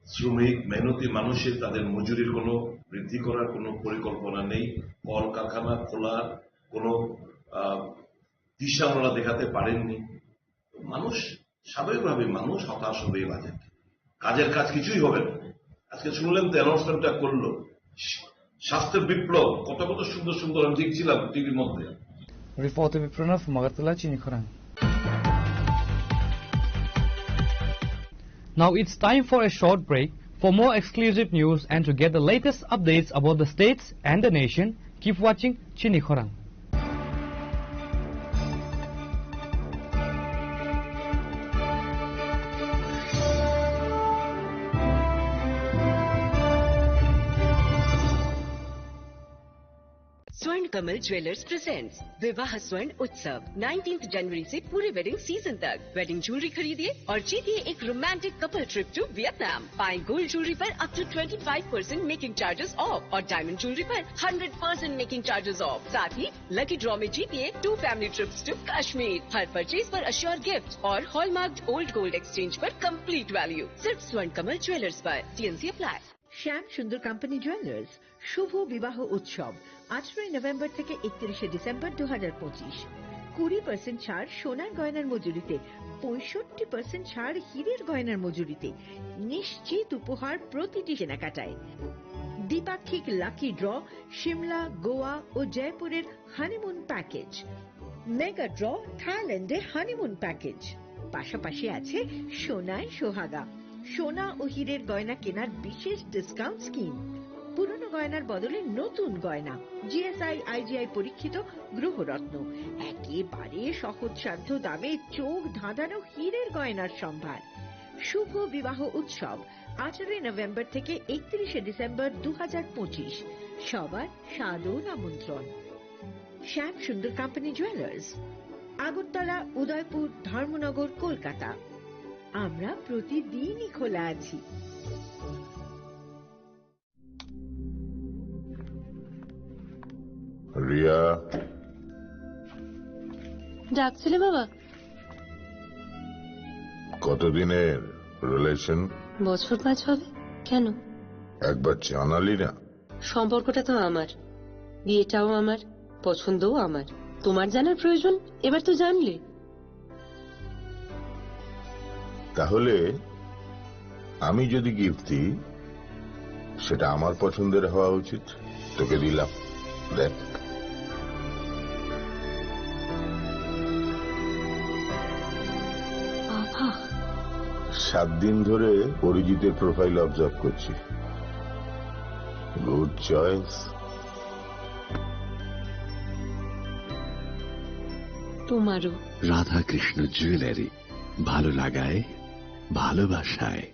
শ্রমিক, মেহনতি মানুষের, তাদের মজুরির কোনো বৃদ্ধি করার কোনো পরিকল্পনা নেই, কলকারখানা খোলার কোনো আহ, দিশা ওনারা দেখাতে পারেননি। মানুষ স্বাভাবিকভাবে মানুষ হতাশ হবেই বাজেট। কাজের কাজ কিছুই হবে না। আজকে শুনলেন তো, অ্যানাউন্সমেন্টটা করলো, স্বাস্থ্যের বিপ্লব, কত কত সুন্দর সুন্দর আমি দেখছিলাম টিভির মধ্যে। Reporter Pranav, Magartala, Chini Khorang. Now it's time for a short break. For more exclusive news and to get the latest updates about the states and the nation, keep watching Chini Khorang. स्वर्ण Kamal jewellers presents विवाह स्वर्ण उत्सव, nineteenth January से पूरे wedding season तक। Wedding jewellery खरीदिए और जीतिए एक romantic couple trip to Vietnam. पाएं गोल्ड ज्वेलरी पर up to twenty five percent making charges off और डायमंड ज्वेलरी पर hundred percent making charges off. साथ ही लकी ड्रॉ में जीतिए two family trips to Kashmir. हर परचेज पर अश्योर गिफ्ट और हॉलमार्क्ड ओल्ड गोल्ड एक्सचेंज पर कंप्लीट वैल्यू। सिर्फ स्वर्ण कमल ज्वेलर्स पर। TNC apply. শ্যাম সুন্দর কোম্পানি জুয়েলার্স, শুভ বিবাহ উৎসব, আঠারোই নভেম্বর থেকে একত্রিশে ডিসেম্বর দু হাজার পঁচিশ। কুড়ি পার্সেন্ট ছাড় সোনার গয়নার মজুরিতে, পঁয়ষট্টি পার্সেন্ট ছাড় হীরের গয়নার মজুরিতে। নিশ্চিত উপহার প্রতিটি কেনাকাটায়। দ্বিপাক্ষিক লাকি ড্র, সিমলা, গোয়া ও জয়পুরের হানিমুন প্যাকেজ। মেগা ড্র, থাইল্যান্ডে হানিমুন প্যাকেজ। পাশাপাশি আছে সোনায় সোহাগা, সোনা ও হীরের গয়না কেনার বিশেষ ডিসকাউন্ট স্কিম। পুরনো গয়নার বদলে নতুন গয়না, জিএসআই, আইজিআই পরীক্ষিত গ্রহরত্ন, একেবারে সহজসাধ্য দামে চোখ ধাঁধানো হীরের গয়নার সম্ভার। শুভ বিবাহ উৎসব, আঠারোই নভেম্বর থেকে একত্রিশে ডিসেম্বর দু হাজার পঁচিশ। সবার সাদর আমন্ত্রণ। শ্যাম সুন্দর কোম্পানি জুয়েলার্স, আগরতলা, উদয়পুর, ধর্মনগর, কলকাতা। আমরা প্রতিদিনই খোলা আছি। রিয়া। ডাকছিলে বাবা? কতদিনের রিলেশন? বছর পাঁচ হবে। কেন? একবার জানালি না। সম্পর্কটা তো আমার, বিয়েটাও আমার, পছন্দও আমার। তোমার জানার প্রয়োজন, এবার তো জানলে। তাহলে আমি যদি গিফট দিই, সেটা আমার পছন্দের হওয়া উচিত। তোকে দিলাম, দেখ। বাবা। সাত দিন ধরে অরিজিতের প্রোফাইল অবজার্ভ করছি। Good choice. তোমারও। রাধাকৃষ্ণ জুয়েলারি, ভালো লাগায়, ভালোবাসায়।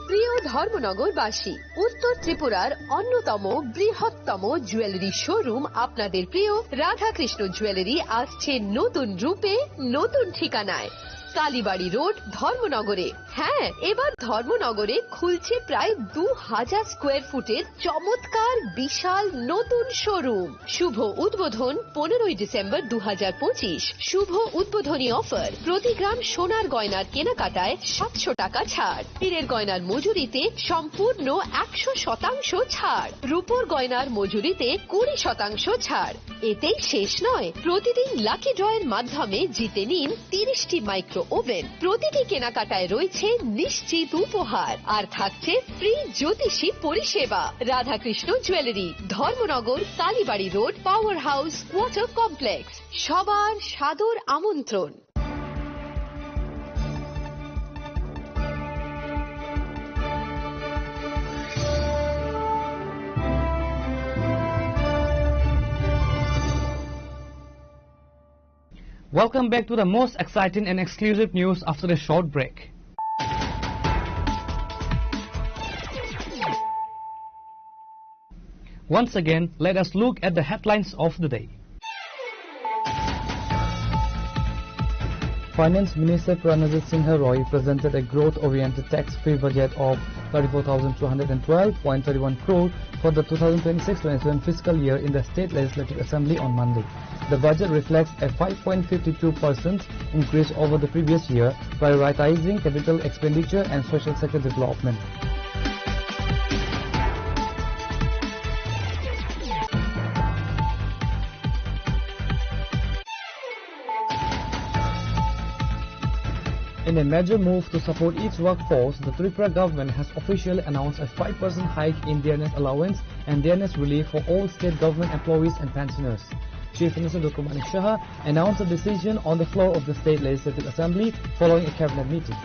প্রিয় ধর্মনগরবাসী, উত্তর ত্রিপুরার অন্যতম বৃহত্তম জুয়েলারি শোরুম আপনাদের প্রিয় রাধাকৃষ্ণ জুয়েলারি আসছে নতুন রূপে, নতুন ঠিকানায়, কালীবাড়ি রোড, ধর্মনগরে। হ্যাঁ, এবার ধর্মনগরে খুলছে প্রায় দু হাজার স্কোয়ার ফুটের চমৎকার বিশাল নতুন শোরুম। শুভ উদ্বোধন পনেরোই ডিসেম্বর দু হাজার পঁচিশ। শুভ উদ্বোধনী অফার, প্রতি গ্রাম সোনার গয়নার কেনাকাটায় সাতশো টাকা ছাড়, হীরের গয়নার মজুরিতে সম্পূর্ণ একশো শতাংশ ছাড়, রূপোর গয়নার মজুরিতে কুড়ি শতাংশ ছাড়। এতেই শেষ নয়, প্রতিদিন লাকি ড্রয়ের মাধ্যমে জিতে নিন তিরিশটি মাইক্রো ওভেন। প্রতিটি কেনাকাটায় রয়েছে নিশ্চিত উপহার, আর থাকছে ফ্রি জ্যোতিষী পরিষেবা। Radhakrishna jewellery, Dharmanagar, Kalibari road, power house, water complex. সবার সাদর আমন্ত্রণ। Welcome back to the most exciting and exclusive news after a short break. Once again, let us look at the headlines of the day. Finance Minister Pranajit Singha Roy presented a growth-oriented tax-free budget of thirty-four thousand two hundred and twelve point thirty-one crore for the two thousand twenty-six twenty-seven fiscal year in the State Legislative Assembly on Monday. The budget reflects a five point five two percent increase over the previous year, prioritizing capital expenditure and social sector development. In a major move to support its workforce, the Tripura government has officially announced a five percent hike in dearness allowance and dearness relief for all state government employees and pensioners. Chief Minister Doctor Manik Saha announced the decision on the floor of the State Legislative Assembly following a cabinet meeting.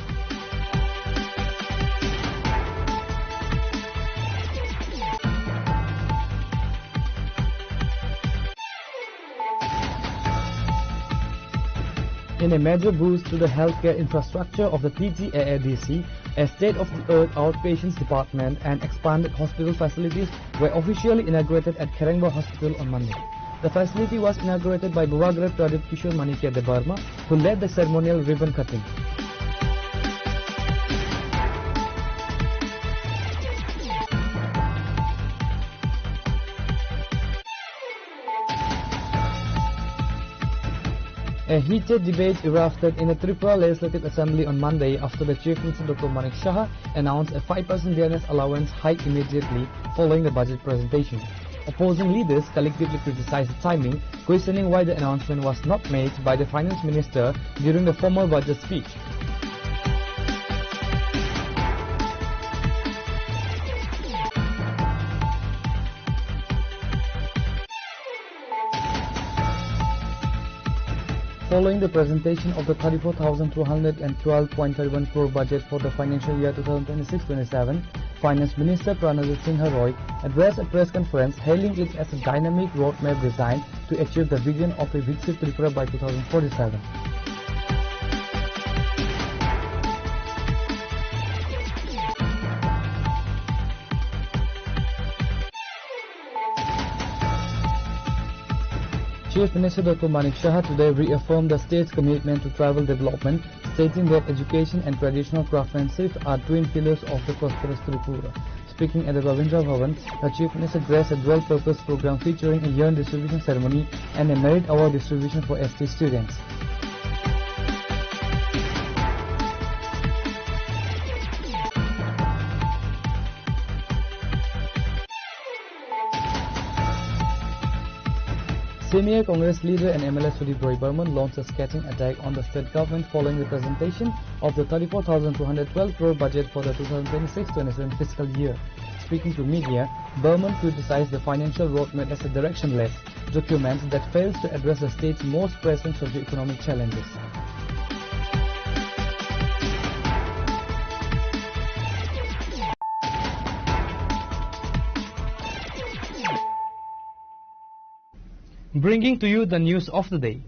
In a major boost to the healthcare infrastructure of the P G A A D C, a state-of-the-art outpatients department and expanded hospital facilities were officially inaugurated at Kherengba Hospital on Monday. The facility was inaugurated by Bubagra Pradip Kishore Manikya Debbarma, who led the ceremonial ribbon cutting. A heated debate erupted in the Tripura Legislative Assembly on Monday after the Chief Minister Doctor Manik Saha announced a five percent dearness allowance hike immediately following the budget presentation. Opposing leaders collectively criticized the timing, questioning why the announcement was not made by the Finance Minister during the formal budget speech. Following the presentation of the thirty-four thousand two hundred and twelve point thirty-one crore budget for the financial year two thousand twenty-six twenty-seven, Finance Minister Pranajit Singha Roy addressed a press conference hailing it as a dynamic roadmap designed to achieve the vision of a Viksit Tripura by two thousand forty-seven. Chief Minister Doctor Manik Saha today reaffirmed the state's commitment to tribal development, stating that education and traditional craftsmanship are twin pillars of the prosperous Tripura. Speaking at the Ravindra Bhavan, the Chief Minister graced a dual-purpose program featuring a yarn distribution ceremony and a merit award distribution for S T students. Senior Congress leader and M L A Sudip Roy Barman launched a scathing attack on the state government following the presentation of the thirty-four thousand two hundred twelve crore budget for the two thousand twenty-six twenty-seven fiscal year. Speaking to media, Barman criticized the financial roadmap as a directionless document that fails to address the state's most pressing socio-economic challenges. Bringing to you the news of the day.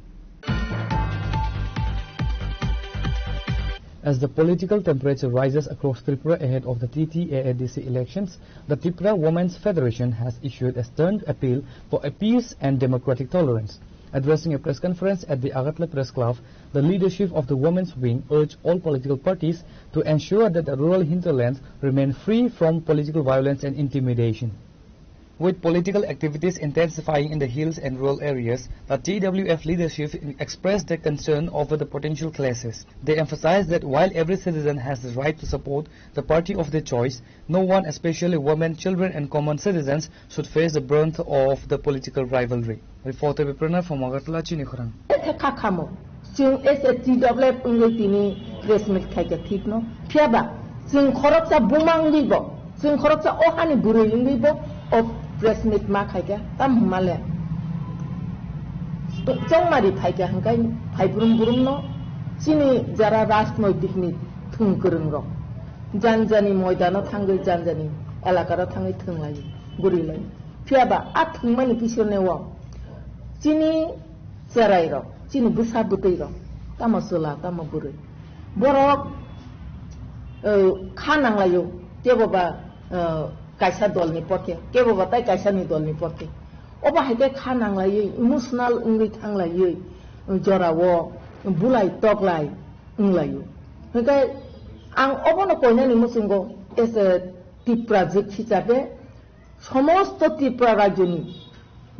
As the political temperature rises across Tripura ahead of the T T A A D C elections, the Tripura Women's Federation has issued a stern appeal for a peace and democratic tolerance. Addressing a press conference at the Agartala Press Club, the leadership of the women's wing urged all political parties to ensure that the rural hinterlands remain free from political violence and intimidation. With political activities intensifying in the hills and rural areas, the T W F leadership expressed their concern over the potential clashes. They emphasized that while every citizen has the right to support the party of their choice, no one, especially women, children, and common citizens, should face the brunt of the political rivalry. Reporter Viprana from Agartala, Chini Khorang. Khe kha khamo. Chwng S A T W F wngwi tini press meet khaikha thik no. Phiya ba chwng khoroksa buma wngwi bo, chwng khoroksa o hani bwrwi wngwi bo o press meet ma khaikha. Tam hwnma le chongmari phaikha hwnkhe phai brum brum no chini jara rajnoitik ni thwng kwrwng rok jan jani moidano thangwi jan jani elakaro thangwi thwng lai bwrwi lai. Phiya ba a thwngmani pisone o chini cherai rok, chini bwsa bwtwi rok, tamo chwla, tamo bwrwi, borok, eh, kha nanglaio, kebo ba, eh, kaisa dolni porke, kebo ba tai kaisani dolni porke. Obo hai khe kha nanglaiwi, emotional wngwi thanglaiwi, jorao bulai toklai wnglaio. Hwnkhe ang obono koinani muchungo as a Tiprajwk hisabe somosto Tripura rajyoni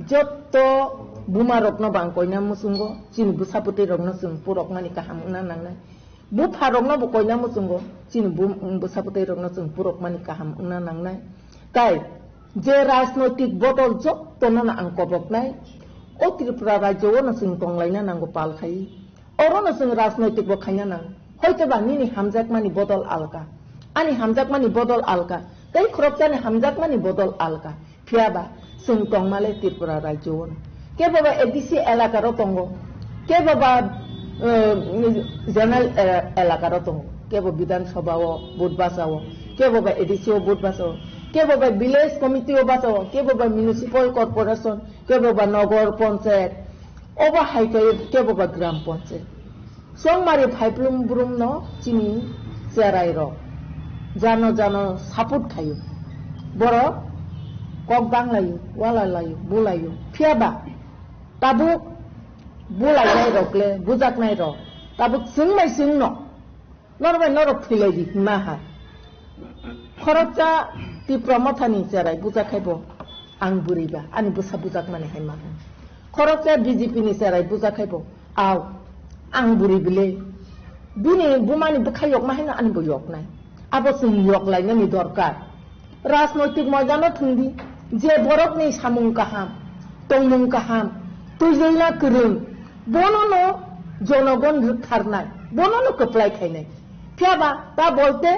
jotto buma rokno bang koina muchungo, chini bwsa bwtwi rokno chwng purokmani kaham wngna nangnai. Bupha rokno bo koina muchungo, chini bum-, bwsa bwtwi rokno chwng purokmani kaham wngna nangnai. Tai je rajnoitik bodol jottono no ang koboknai, o Tripura rajyo o no chwng tonglaina nango pal khai. Oro no chwng rajnoitik bo khaina nang. Hoito ba nini hamjakmani bodol alka. Ani hamjakmani bodol alka. Tei khoroksani hamjakmani bodol alka. Phiya ba chwng tongmale Tripura rajyo o no. Kebo ba A D C elaka ro tongo. Kebo ba, eh, general, eh, elaka ro tongo. Kebo Bidhan Sabha o vote basa o. Kebo ba A D C o vote basa o. Kebo ba village committee o basa o. Kebo ba municipal corporation. Kebo ba nogor panchayat. Obo hai khe kebo ba gram panchayat. Chongmari phaiplum brumno chini cherai rok jano jano support khaio. Borok kok banglaio, walalaio, bulaio. Phiya ba tabuk bulainai rok le, bujaknai rok tabuk chwng bai chwngno norok bai norok thwilaidi hwnma hai. Khoroksa Tipra Mothani cherai bujakhaibo ang bwrwi ba, ani bwsa bujakmani hai ma hwn. Khoroksa B J P ni cherai bujakhaibo, aw, ang bwrwi bile. Bini bumani bwkha yokma haino ani bo yoknai. Abo chwng yoklainani dorkar. Rajnoitik moidano thwngdi, je borokni samung kaham, tongmung kaham, twijlna kwrwng, bonono jonogon rwktharnai, bonono kwplai khainai. Phiya ba ta bolte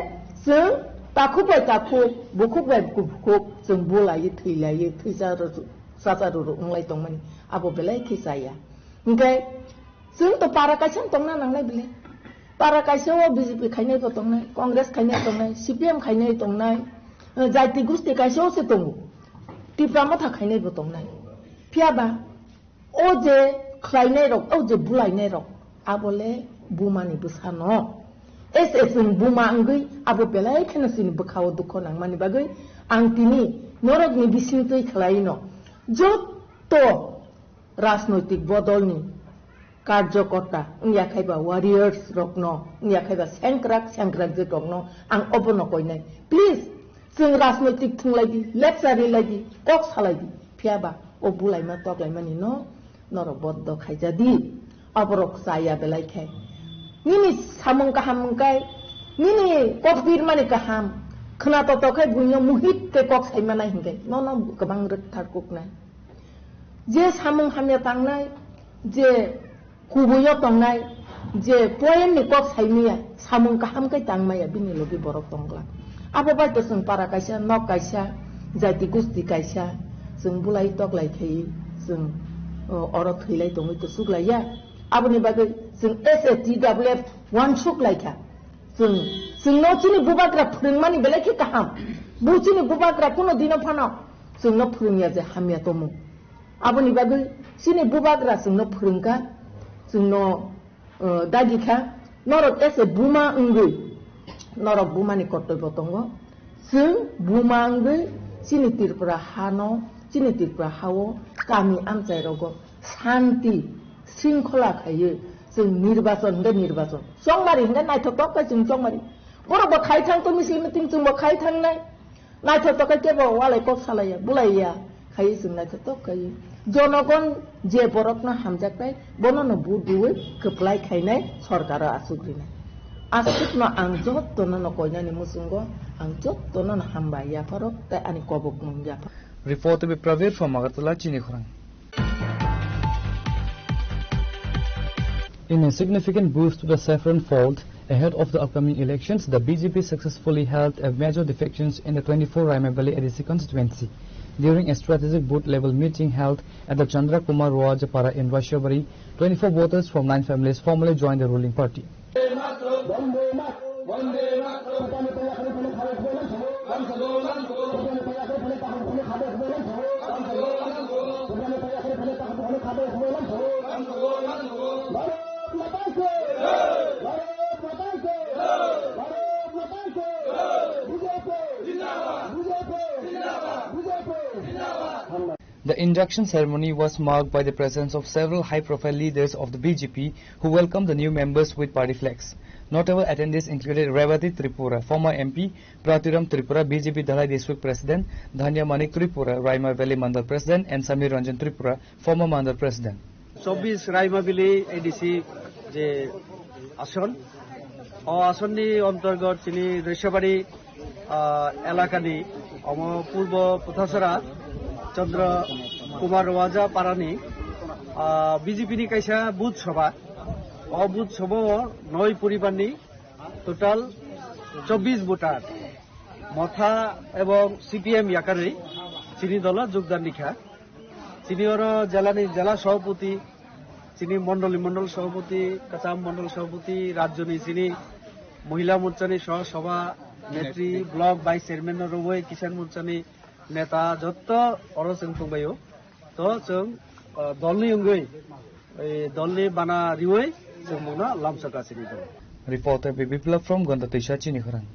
chwng takhuk bai takhuk, bukhuk bai bukhuk, chwng bulaiwi, thwilawi, thwisa rw-, sasa rw-, rw-, wnglai tongmani, abo belai khe chaya. Hinkhe chwng to para kaisa tongna nangnai bile. Para kaisa o B J P khainai bo tongnai, Congress khainai tongnai, C P M khainai tongnai, eh, jaiti gusti kaisa o se tongo. Tipra Motha khainai bo tongnai. Phiya ba o je khlainai rok, o je bulainai rok, abole bumani bwsano. S S ni buma wngwi abo belai kheno chini bwkhao dukho nangmani bagwi ang tini norokni bisingtwi khlaino. Jotto rajnoitik bodolni karjokorta wngya khai ba warriors rokno, wngya khai ba sengkrak sengkrak je rokno ang obono koinai. Please, chwng rajnoitik thwnglaidi, lecture rilaidi, kok salaidi. Phiya ba o bulaima toklaimani no norok boddo khaijadi. Aborok chaya belai khe. Nini samung kaham wngkai, nini kok birmani kaham, khwna toto khai buino muhit khe kok saimanai hinkhe nono kwbang rwktharkuknai. Je samung hamya tangnai, je kubuio tongnai, je poem ni kok saimaya, samung kaham khe tangmaya, bini logi borok tongla. Abo bai to chwng para kaisa, nok kaisa, jati gusti kaisa, chwng bulai toklai khai, chwng, o, oro thwilai tongwi to suklaiya. Aboni bagwi chwng S A T W F uansuk laikha. Chwng, chwngno chini bubagra phwrwngmani belai khe kaham. Bo chini bubagra kuno dino phano chwngno phwrwngya je hamya tongmung. Aboni bagwi chini bubagra chwngno phwrwngkha, chwngno, uh, dagi kha. Norok S A buma wngwi, norok bumani kortoibo tongo. Chwng buma wngwi chini Tripura hano, chini Tripura hao kami amchai rogo santi, sringkhola khaiwi chwng nirbachon hwnkhe nirbachon. Chongmari hwnkhe naithok tok khe chwng chongmari. Borok bo khai thang to misil meeting chwng bo khai thangnai. Naithok tok khe kebo walai kok salaiya, bulaiya. Khaiwi chwng naithotok khaiwi. Jonogon je borokno hamjaknai, bonono vote riwi kwplai khainai sorkaro aswk rinai. Aswkno ang jottono no koinani muchungo, ang jottono no hambai yapharok tei ani kobokmung yapharok. Report by Pravir from Agartala, Chini Khorang. In a significant boost to the Saffron fold ahead of the upcoming elections, the B J P successfully held a major defections in the twenty-four Raima Valley A D C constituency. During a strategic booth level meeting held at the Chandra Kumar Roajapara in Raishobari, twenty-four voters from nine families formally joined the ruling party. The induction ceremony was marked by the presence of several high-profile leaders of the B J P who welcomed the new members with party flags. Notable attendees included Revati Tripura, former M P, Pratiram Tripura, B J P Dhalai District President, Dhanya Manik Tripura, Raima Valley Mandal President, and Samir Ranjan Tripura, former Mandal President. চব্বিশ রাইমাবিলি এডিসি যে আসন, o asonni অন্তর্গত chini Rishobari, ah, elakani omo purbo Puthasara Chandra Kumar Roaja parani, ah, B J P ni kaisa booth sabha. O booth sabha o noi poribar ni total chobbish voter Motha ebong C P M yakarwi chini dolo jogdan rikha. Chini oro jelani jela sabhapati, chini mondoli mondol sabhapati, kacham mondol sabhapati, rajyoni chini mohila morchani soh sabha netri, block vice chairman no rwui kisan morchani neta jotto oro chwng tongbaio. To chwng, ah, dolni wngwi, eh, dolni bana riwi chwng mungno lamsok achini tongo. Reporter Biplab from Gonda Teisa, Chini Khorang.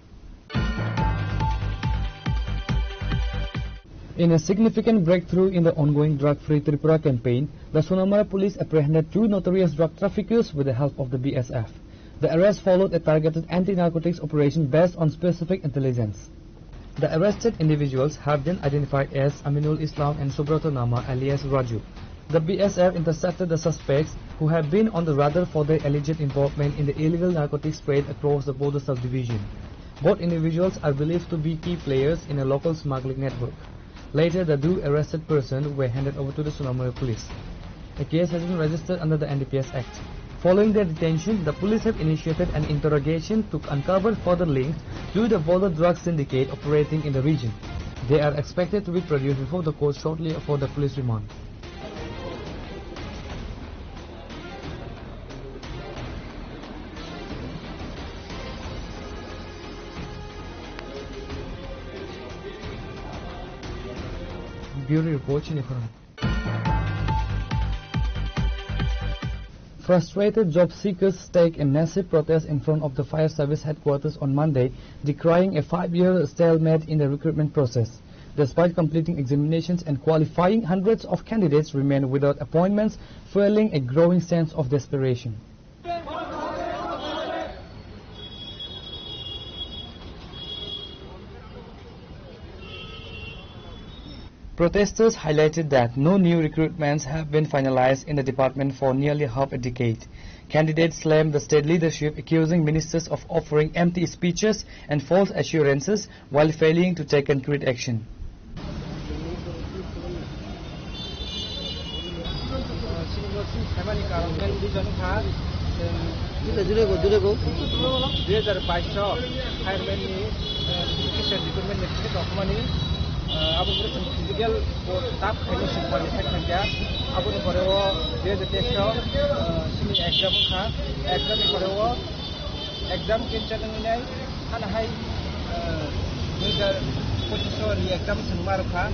In a significant breakthrough in the ongoing drug-free Tripura campaign, the Sonamara police apprehended two notorious drug traffickers with the help of the B S F. The arrest followed a targeted anti-narcotics operation based on specific intelligence. The arrested individuals have been identified as Aminul Islam and Subrata Nama alias Raju. The B S F intercepted the suspects, who have been on the radar for their alleged involvement in the illegal narcotics trade across the border subdivision. Both individuals are believed to be key players in a local smuggling network. Later, the two arrested persons were handed over to the Sonamara police. A case has been registered under the N D P S Act. Following their detention, the police have initiated an interrogation to uncover further links to the border drug syndicate operating in the region. They are expected to be produced before the court shortly for the police remand. Bureau Report, Chini Khorang. Frustrated job seekers staged a massive protest in front of the fire service headquarters on Monday, decrying a five-year stalemate in the recruitment process. Despite completing examinations and qualifying, hundreds of candidates remain without appointments, fueling a growing sense of desperation. Protesters highlighted that no new recruitments have been finalized in the department for nearly half a decade. Candidates slammed the state leadership, accusing ministers of offering empty speeches and false assurances while failing to take concrete action. Saimani karon khe reason wngkha, chwng Dure, dure go, dure go. Dui hajar bais o fireman ni, eh, education department ni thik tongmani, eh, abo pore chwng physical bo tough khaino sukmani thang thang kha. Aboni pore o dui hajar teis o, eh, chini exam wngkha. Exam ni pore o exam cancel wngnai, hana hai, eh, dui hajar pochis o re-exam chwng ma rwkha.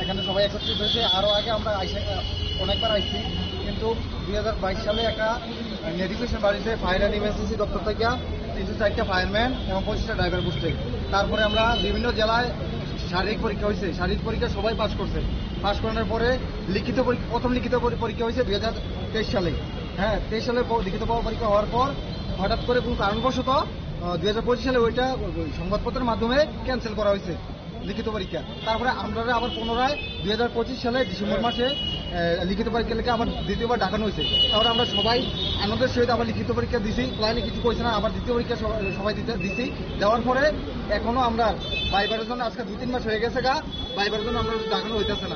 এখানে সবাই একত্রিত হয়েছে। আরো আগে আমরা আইসে, আহ, অনেকবার আইছি, কিন্তু দুই হাজার বাইশ সালে একটা নোটিফিকেশন বাড়িছে ফায়ার অ্যান্ড ইমার্জেন্সি দপ্তর থেকে তিনশো চারটা ফায়ারম্যান এবং পঁচিশটা ড্রাইভার পোস্টিং। তারপরে আমরা বিভিন্ন জেলায় শারীরিক পরীক্ষা হয়েছে, শারীরিক পরীক্ষা সবাই পাস করছে। পাস করানোর পরে লিখিত পরীক্ষা, প্রথম লিখিত পরি-, পরীক্ষা হয়েছে দুই হাজার তেইশ সালে। হ্যাঁ, তেইশ সালে প-, লিখিত প-, পরীক্ষা হওয়ার পর হঠাৎ করে কোনো কারণবশত, আহ, দুই হাজার পঁচিশ সালে ওইটা ওই সংবাদপত্রের মাধ্যমে ক্যান্সেল করা হয়েছে লিখিত পরীক্ষা। তারপরে আমরা আবার পুনরায় দুই হাজার পঁচিশ সালে ডিসেম্বর মাসে, আহ, লিখিত পরীক্ষা লিখে আবার দ্বিতীয়বার ডাকানো হয়েছে। তারপরে আমরা সবাই আনন্দের সহিত আবার লিখিত পরীক্ষা দিছি, ক্লায়েন্টে কিছু কইছে না, আবার দ্বিতীয় পরীক্ষা সবাই, সবাই দিতে দিছি। দেওয়ার পরে এখনো আমরা ভাইবার জন্য আজকে দুই তিন মাস হয়ে গেছে গা, ভাইবার জন্য আমরা ডাকানো হইতেছে না।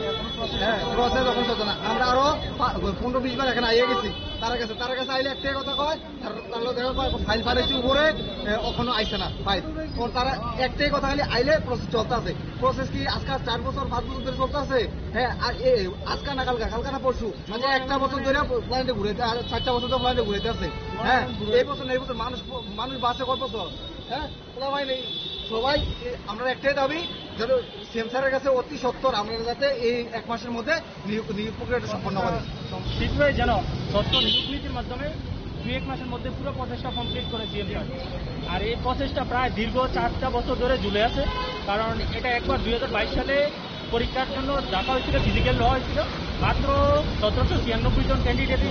হ্যাঁ, প্রসেস এখন চলছে না। আমরা আরো পা-, পনেরো বিশ বার এখানে আইয়ে গেছি, তার কাছে, তার কাছে আইলে একটাই কথা কয়, তার, তার লগে দেখা কয়, "ফাইল পাঠাইছি উপরে, এ, এখনো আইছে না ফাইল।" ওর তারা একটাই কথা খালি, "আইলে প্রসেস চলতে আছে।" প্রসেস কি আজকাল চার বছর, পাঁচ বছর ধরে চলতে আছে? হ্যাঁ, আর এ, আজকাল না কালকা, কালকা না পরশু, মানে একটা বছর ধরে প্ল্যান্টে ঘুরাইতে, আর চারটা বছর ধরে প্ল্যান্টে ঘুরাইতে আছে। হ্যাঁ, এই বছর না, এই বছর মানুষ, মানুষ বাঁচে কত বছর? হ্যাঁ, পোলাপান নেই। সবাই, এ, আমরা একটাই দাবি, যাতে সিএম স্যারের কাছে অতি সত্বর আমরা যাতে এই এক মাসের মধ্যে নিয়োগ, নিয়োগ প্রক্রিয়াটা সম্পন্ন করে। শীঘ্রই যেন স্বচ্ছ নিয়োগ নীতির মাধ্যমে দুই এক মাসের মধ্যে পুরো প্রসেসটা কমপ্লিট করে সিএম স্যার। আর এই প্রসেসটা প্রায় দীর্ঘ চারটা বছর ধরে ঝুলে আছে, কারণ এটা একবার দুই হাজার বাইশ সালে পরীক্ষার জন্য ডাকা হয়েছিল, ফিজিক্যাল নেওয়া হয়েছিল। মাত্র সতেরোশো ছিয়ানব্বই জন ক্যান্ডিডেট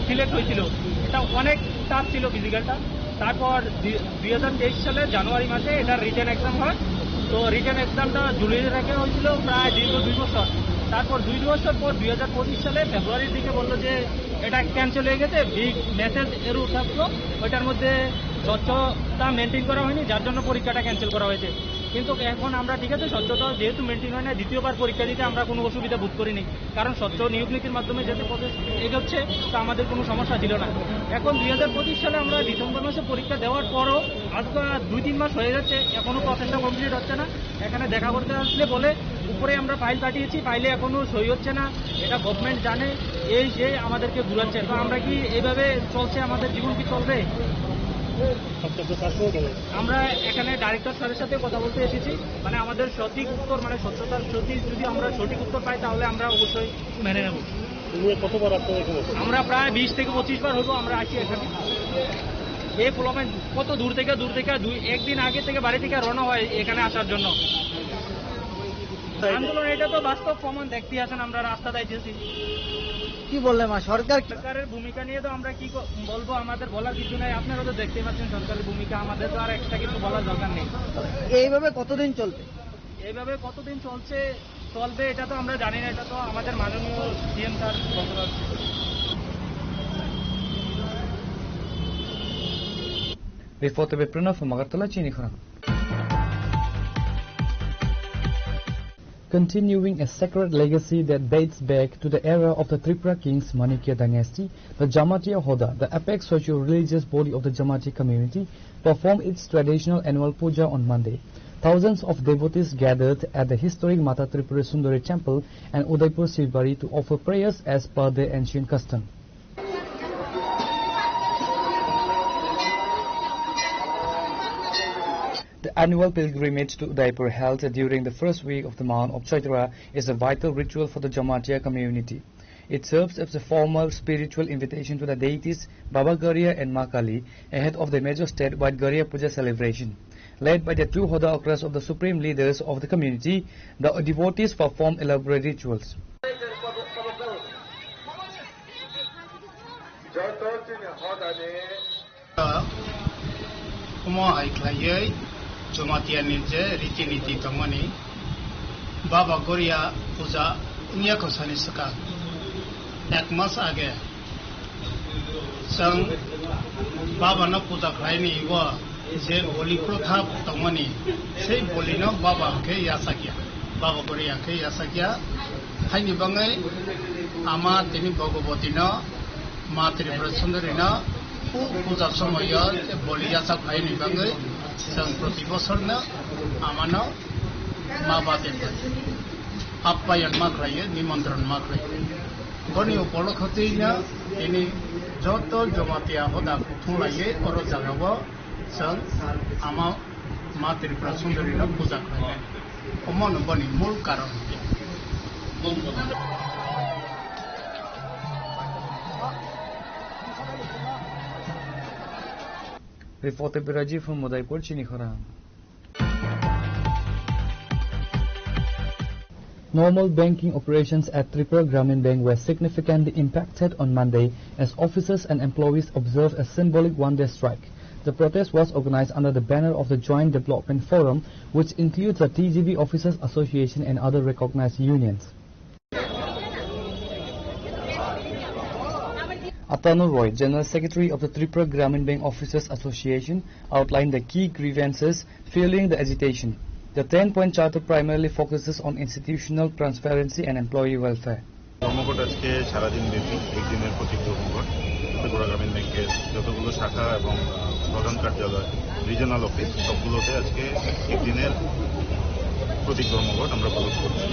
সিলেক্ট হয়েছিল। এটা অনেক টাফ ছিল ফিজিক্যালটা। তারপর দুই, দুই হাজার তেইশ সালে জানুয়ারি মাসে এটা রিটেন এক্সাম হয়। তো রিটেন এক্সামটা ঝুলিয়ে রাখা হয়েছিল প্রায় দীর্ঘ দুই বছর। তারপর দুই বছর পর দুই হাজার পঁচিশ সালে ফেব্রুয়ারির দিকে বললো যে এটা ক্যান্সেল হয়ে গেছে, বিগ মেসেজ এর উঠাচ্ছিল। ওইটার মধ্যে স্বচ্ছতা মেনটেন করা হয়নি, যার জন্য পরীক্ষাটা ক্যান্সেল করা হয়েছে। কিন্তু এখন আমরা, ঠিক আছে, স্বচ্ছতা যেহেতু মেনটেন হয় না, দ্বিতীয়বার পরীক্ষা দিতে আমরা কোনো অসুবিধা বোধ করিনি, কারণ স্বচ্ছ নিয়োগ নীতির মাধ্যমে যেহেতু প্রসেস এগোচ্ছে, তো আমাদের কোনো সমস্যা ছিল না। এখন দুই হাজার পঁচিশ সালে আমরা ডিসেম্বর মাসে পরীক্ষা দেওয়ার পরও আজ তো দুই তিন মাস হয়ে যাচ্ছে, এখনো প্রসেসটা কমপ্লিট হচ্ছে না। এখানে দেখা করতে আসলে বলে উপরে আমরা ফাইল পাঠিয়েছি, ফাইলে এখনো সই হচ্ছে না, এটা গভর্নমেন্ট জানে, এই যে আমাদেরকে ঘুরাচ্ছে। তো আমরা কি এইভাবে চলছে, আমাদের জীবন কি চলবে? আমরা এখানে ডাইরেক্টর স্যারের সাথে কথা বলতে এসেছি, মানে আমাদের সঠিক উত্তর, মানে স্বচ্ছতার সঠিক, যদি আমরা সঠিক উত্তর পাই তাহলে আমরা অবশ্যই মেনে নেব। তুমি কতবার আসছো এখানে? আমরা প্রায় বিশ থেকে পঁচিশ বার হলো আমরা আসি এখানে। এই প্রবলেম কত দূর থেকে, দূর থেকে দুই একদিন আগে থেকে বাড়ি থেকে রওনা হয় এখানে আসার জন্য। আন্দোলন, এটা তো বাস্তব প্রমাণ, দেখতে আছেন আমরা রাস্তায় আইতেছি। কি বললে মা, সরকার কি? সরকারের ভূমিকা নিয়ে তো আমরা কি ক-, বলবো, আমাদের বলার কিছু নাই। আপনারা তো দেখতে পাচ্ছেন সরকারের ভূমিকা, আমাদের তো আর একটা কিছু বলার দরকার নেই। এইভাবে কতদিন চলবে? এইভাবে কতদিন চলছে, চলবে, এটা তো আমরা জানি না, এটা তো আমাদের মাননীয় সিএম স্যার বলতে পারবে। Report by Pranav from Agartala, Chini Khorang. Continuing a sacred legacy that dates back to the era of the Tripura kings Manikya dynasty, the Jamatia Hoda, the apex socio-religious body of the Jamatia community, performed its traditional annual puja on Monday. Thousands of devotees gathered at the historic Mata Tripura Sundari temple and Udaipur Shivbari to offer prayers as per their ancient custom. The annual pilgrimage to Udaipur, held during the first week of the month of Chaitra, is a vital ritual for the Jamatia community. It serves as a formal spiritual invitation to the deities Baba Garia and Ma Kali ahead of the major statewide Garia Puja celebration. Led by the two Hoda Okras of the supreme leaders of the community, the devotees perform elaborate rituals. Joto chini hodani. Omo hai khlaiwi Jamatia ni je riti niti tongmani, Baba Goria puja wngya kho sani swkang. Ek mas age chwng Baba no puja khlaini o je boli protha tongmani, sei boli no Baba hwnkhe yachakya, Baba Goria hwnkhe yachakya. Haini bagwi Ama tini Bhagavati no, Ma Tripura Sundari no, pu-, puja somoyo boli yachak phaini bagwi chwng proti bosor no ama no ma bate apayan ma khlaiyo, nimantron ma khlaiyo. Boni upolokho twi no tini joto Jamatia hoda kuthung laiwi oro jagao chwng ama Ma Tripura Sundari no puja khlainai. Omono boni mul karon. Reporter Biraji from Udaipur, Chini Khorang. Normal banking operations at Tripura Gramin Bank were significantly impacted on Monday as officers and employees observed a symbolic one-day strike. The protest was organized under the banner of the Joint Development Forum, which includes the T G B Officers Association and other recognized unions. Atanu Roy, General Secretary of the Tripura Gramin Bank Officers Association, outlined the key grievances fueling the agitation. The ten-point charter primarily focuses on institutional transparency and employee welfare. ধর্মঘট আজকে সারাদিন ব্যাপী একদিনের প্রতীক ধর্মঘট। ত্রিপুরা গ্রামীণ ব্যাংকের যতগুলো শাখা এবং, আহ, প্রধান কার্যালয়, রিজিওনাল অফিস, সবগুলোতে আজকে একদিনের প্রতীক ধর্মঘট আমরা পালন করছি।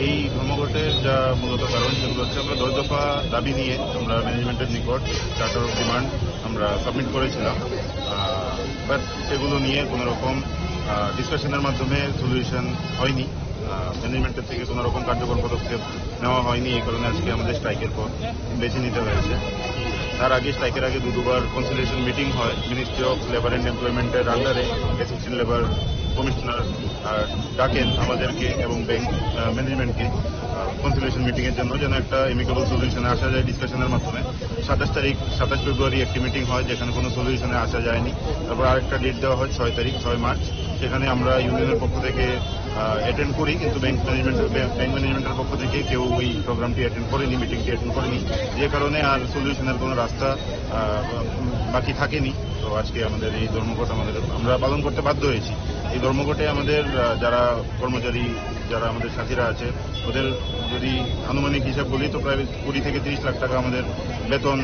এই ধর্মঘটের যা মূলত কারণ, সেগুলো হচ্ছে আমরা দশ দফা দাবি নিয়ে আমরা ম্যানেজমেন্টের নিকট চার্টার অফ ডিমান্ড আমরা সাবমিট করেছিলাম। আহ, বাট সেগুলো নিয়ে কোনো রকম, আহ, ডিসকাশনের মাধ্যমে সলিউশন হয়নি। আহ, ম্যানেজমেন্টের থেকে কোনো রকম কার্যকর পদক্ষেপ নেওয়া হয়নি, এই কারণে আজকে আমাদের স্ট্রাইকের পথ বেছে নিতে হয়েছে। তার আগে, স্ট্রাইকের আগে দু দুবার কনসিলিয়েশন মিটিং হয় মিনিস্ট্রি অফ লেবার অ্যান্ড এমপ্লয়মেন্টের আন্ডারে। অ্যাসিস্ট্যান্ট লেবার কমিশনার, আহ, ডাকেন আমাদেরকে এবং ব্যাংক, আহ, ম্যানেজমেন্টকে, আহ, কনসিলিয়েশন মিটিংয়ের জন্য, যেন একটা অ্যামিকেবল সলিউশনে আসা যায় ডিসকাশনের মাধ্যমে। সাতাশ তারিখ, সাতাশ ফেব্রুয়ারি একটি মিটিং হয়, যেখানে কোনো সলিউশনে আসা যায়নি। তারপর আরেকটা ডেট দেওয়া হয় ছয় তারিখ, ছয় মার্চ, সেখানে আমরা ইউনিয়নের পক্ষ থেকে, আহ, অ্যাটেন্ড করি, কিন্তু ব্যাংক ম্যানেজমেন্ট, ব্যাংক, ব্যাংক ম্যানেজমেন্টের পক্ষ থেকে কেউ ওই প্রোগ্রামটি অ্যাটেন্ড করেনি, মিটিংটি অ্যাটেন্ড করেনি, যে কারণে আর সলিউশনের কোনো রাস্তা, আহ, বাকি থাকেনি। তো আজকে আমাদের এই ধর্মঘট আমাদের, আমরা পালন করতে বাধ্য হয়েছি। এই ধর্মঘটে আমাদের, আহ, যারা কর্মচারী, যারা আমাদের সাথীরা আছে, ওদের যদি আনুমানিক হিসাব বলি, তো প্রায় কুড়ি থেকে তিরিশ লাখ টাকা আমাদের বেতন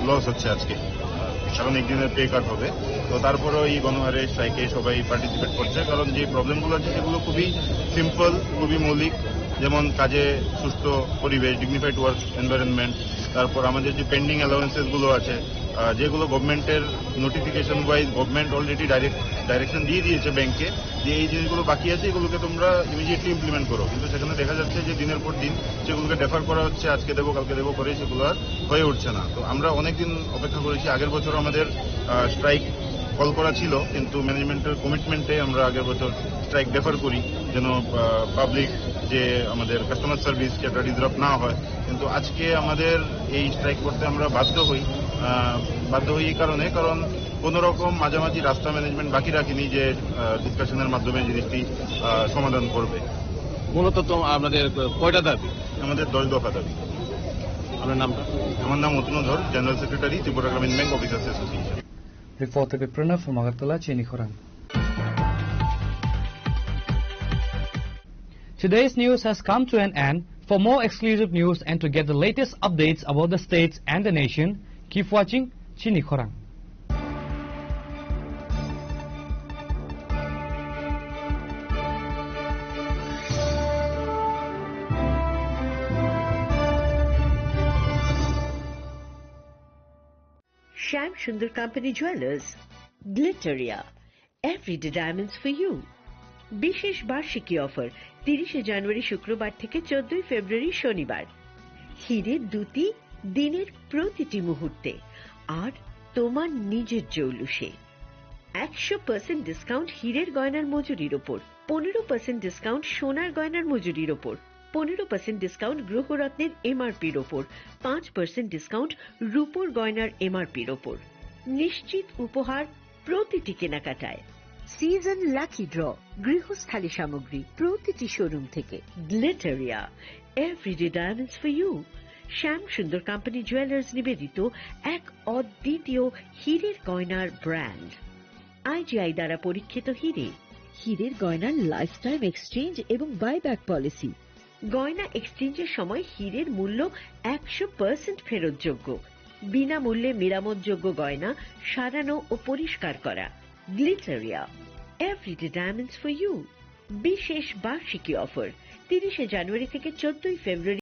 লস হচ্ছে আজকে, কারণ একদিনের পে কাট হবে। তো তারপরেও এই গণহারে স্ট্রাইকে সবাই পার্টিসিপেট করছে, কারণ যে প্রবলেমগুলো আছে সেগুলো খুবই সিম্পল, খুবই মৌলিক, যেমন কাজে সুস্থ পরিবেশ, ডিগনিফাইড ওয়ার্ক এনভায়রনমেন্ট, তারপর আমাদের যে পেন্ডিং অ্যালাউয়েন্সেসগুলো আছে, আহ, যেগুলো গভর্নমেন্টের notification wise government already direct, direction দিয়ে দিয়েছে ব্যাংকে যে এই জিনিসগুলো বাকি আছে, এগুলোকে তোমরা ইমিডিয়েটলি ইমপ্লিমেন্ট করো, কিন্তু সেখানে দেখা যাচ্ছে যে দিনের পর দিন সেগুলোকে ডেফার করা হচ্ছে, আজকে দেবো, কালকে দেবো করে সেগুলো আর হয়ে উঠছে না। তো আমরা অনেকদিন অপেক্ষা করেছি, আগের বছর আমাদের, আহ, স্ট্রাইক কল করা ছিল, কিন্তু ম্যানেজমেন্টের কমিটমেন্টে আমরা আগের বছর স্ট্রাইক ডেফার করি, যেন, আহ, পাবলিক যে আমাদের কাস্টমার সার্ভিস, সেটা ডিসরাপ্ট না হয়। কিন্তু আজকে আমাদের এই স্ট্রাইক করতে আমরা বাধ্য হই। আহ, বাধ্য হই এই কারণে, কারণ কোনো রকম মাঝামাঝি রাস্তা ম্যানেজমেন্ট বাকি রাখেনি যে, আহ, ডিসকাশনের মাধ্যমে জিনিসটি, আহ, সমাধান করবে। মূলত তো আপনাদের কয়টা দাবি? আমাদের দশ দফা দাবি। আপনার নামটা? আমার নাম অতনু ধর, জেনারেল সেক্রেটারি, ত্রিপুরা গ্রামীণ bank officers association. Reporter Pranav from Agartala, Chini Khorang. Today's news has come to an end. For more exclusive news and to get the latest updates about the states and the nation, keep watching Chini Khorang. Shyam Sundar Company Jewelers, Glitteria, Everyday Diamonds for You. বিশেষ বার্ষিকী অফার, তিরিশে জানুয়ারি শুক্রবার থেকে চোদ্দই ফেব্রুয়ারি শনিবার। হিরে দ্যুতি, দিনের প্রতিটি মুহূর্তে, আর তোমার নিজের জৌলুসে। একশো পার্সেন্ট ডিসকাউন্ট হীরের গয়নার মজুরির ওপর, পনেরো পার্সেন্ট ডিসকাউন্ট সোনার গয়নার মজুরির ওপর, পনেরো পার্সেন্ট ডিসকাউন্ট গ্রহরত্নের এমআরপির ওপর, পাঁচ পার্সেন্ট ডিসকাউন্ট রূপোর গয়নার এমআরপির ওপর। নিশ্চিত উপহার প্রতিটি কেনাকাটায়। সিজন লাকি ড্র, গৃহস্থালী সামগ্রী প্রতিটি শোরুম থেকে। গ্লিটারিয়া, Everyday Diamonds for You. Shyam Sundar company jewellers নিবেদিত এক অদ্বিতীয় হীরের গয়নার ব্র্যান্ড। আইজিআই দ্বারা পরীক্ষিত হীরে। হীরের গয়নার লাইফ টাইম এক্সচেঞ্জ এবং বাইব্যাক পলিসি। গয়না এক্সচেঞ্জের সময় হীরের মূল্য একশো পার্সেন্ট ফেরতযোগ্য। বিনামূল্যে মেরামতযোগ্য গয়না সারানো ও পরিষ্কার করা। Glitteria, everyday diamonds for you. বিশেষ বার্ষিকী অফার, তিরিশে জানুয়ারি থেকে চোদ্দই ফেব্রুয়ারি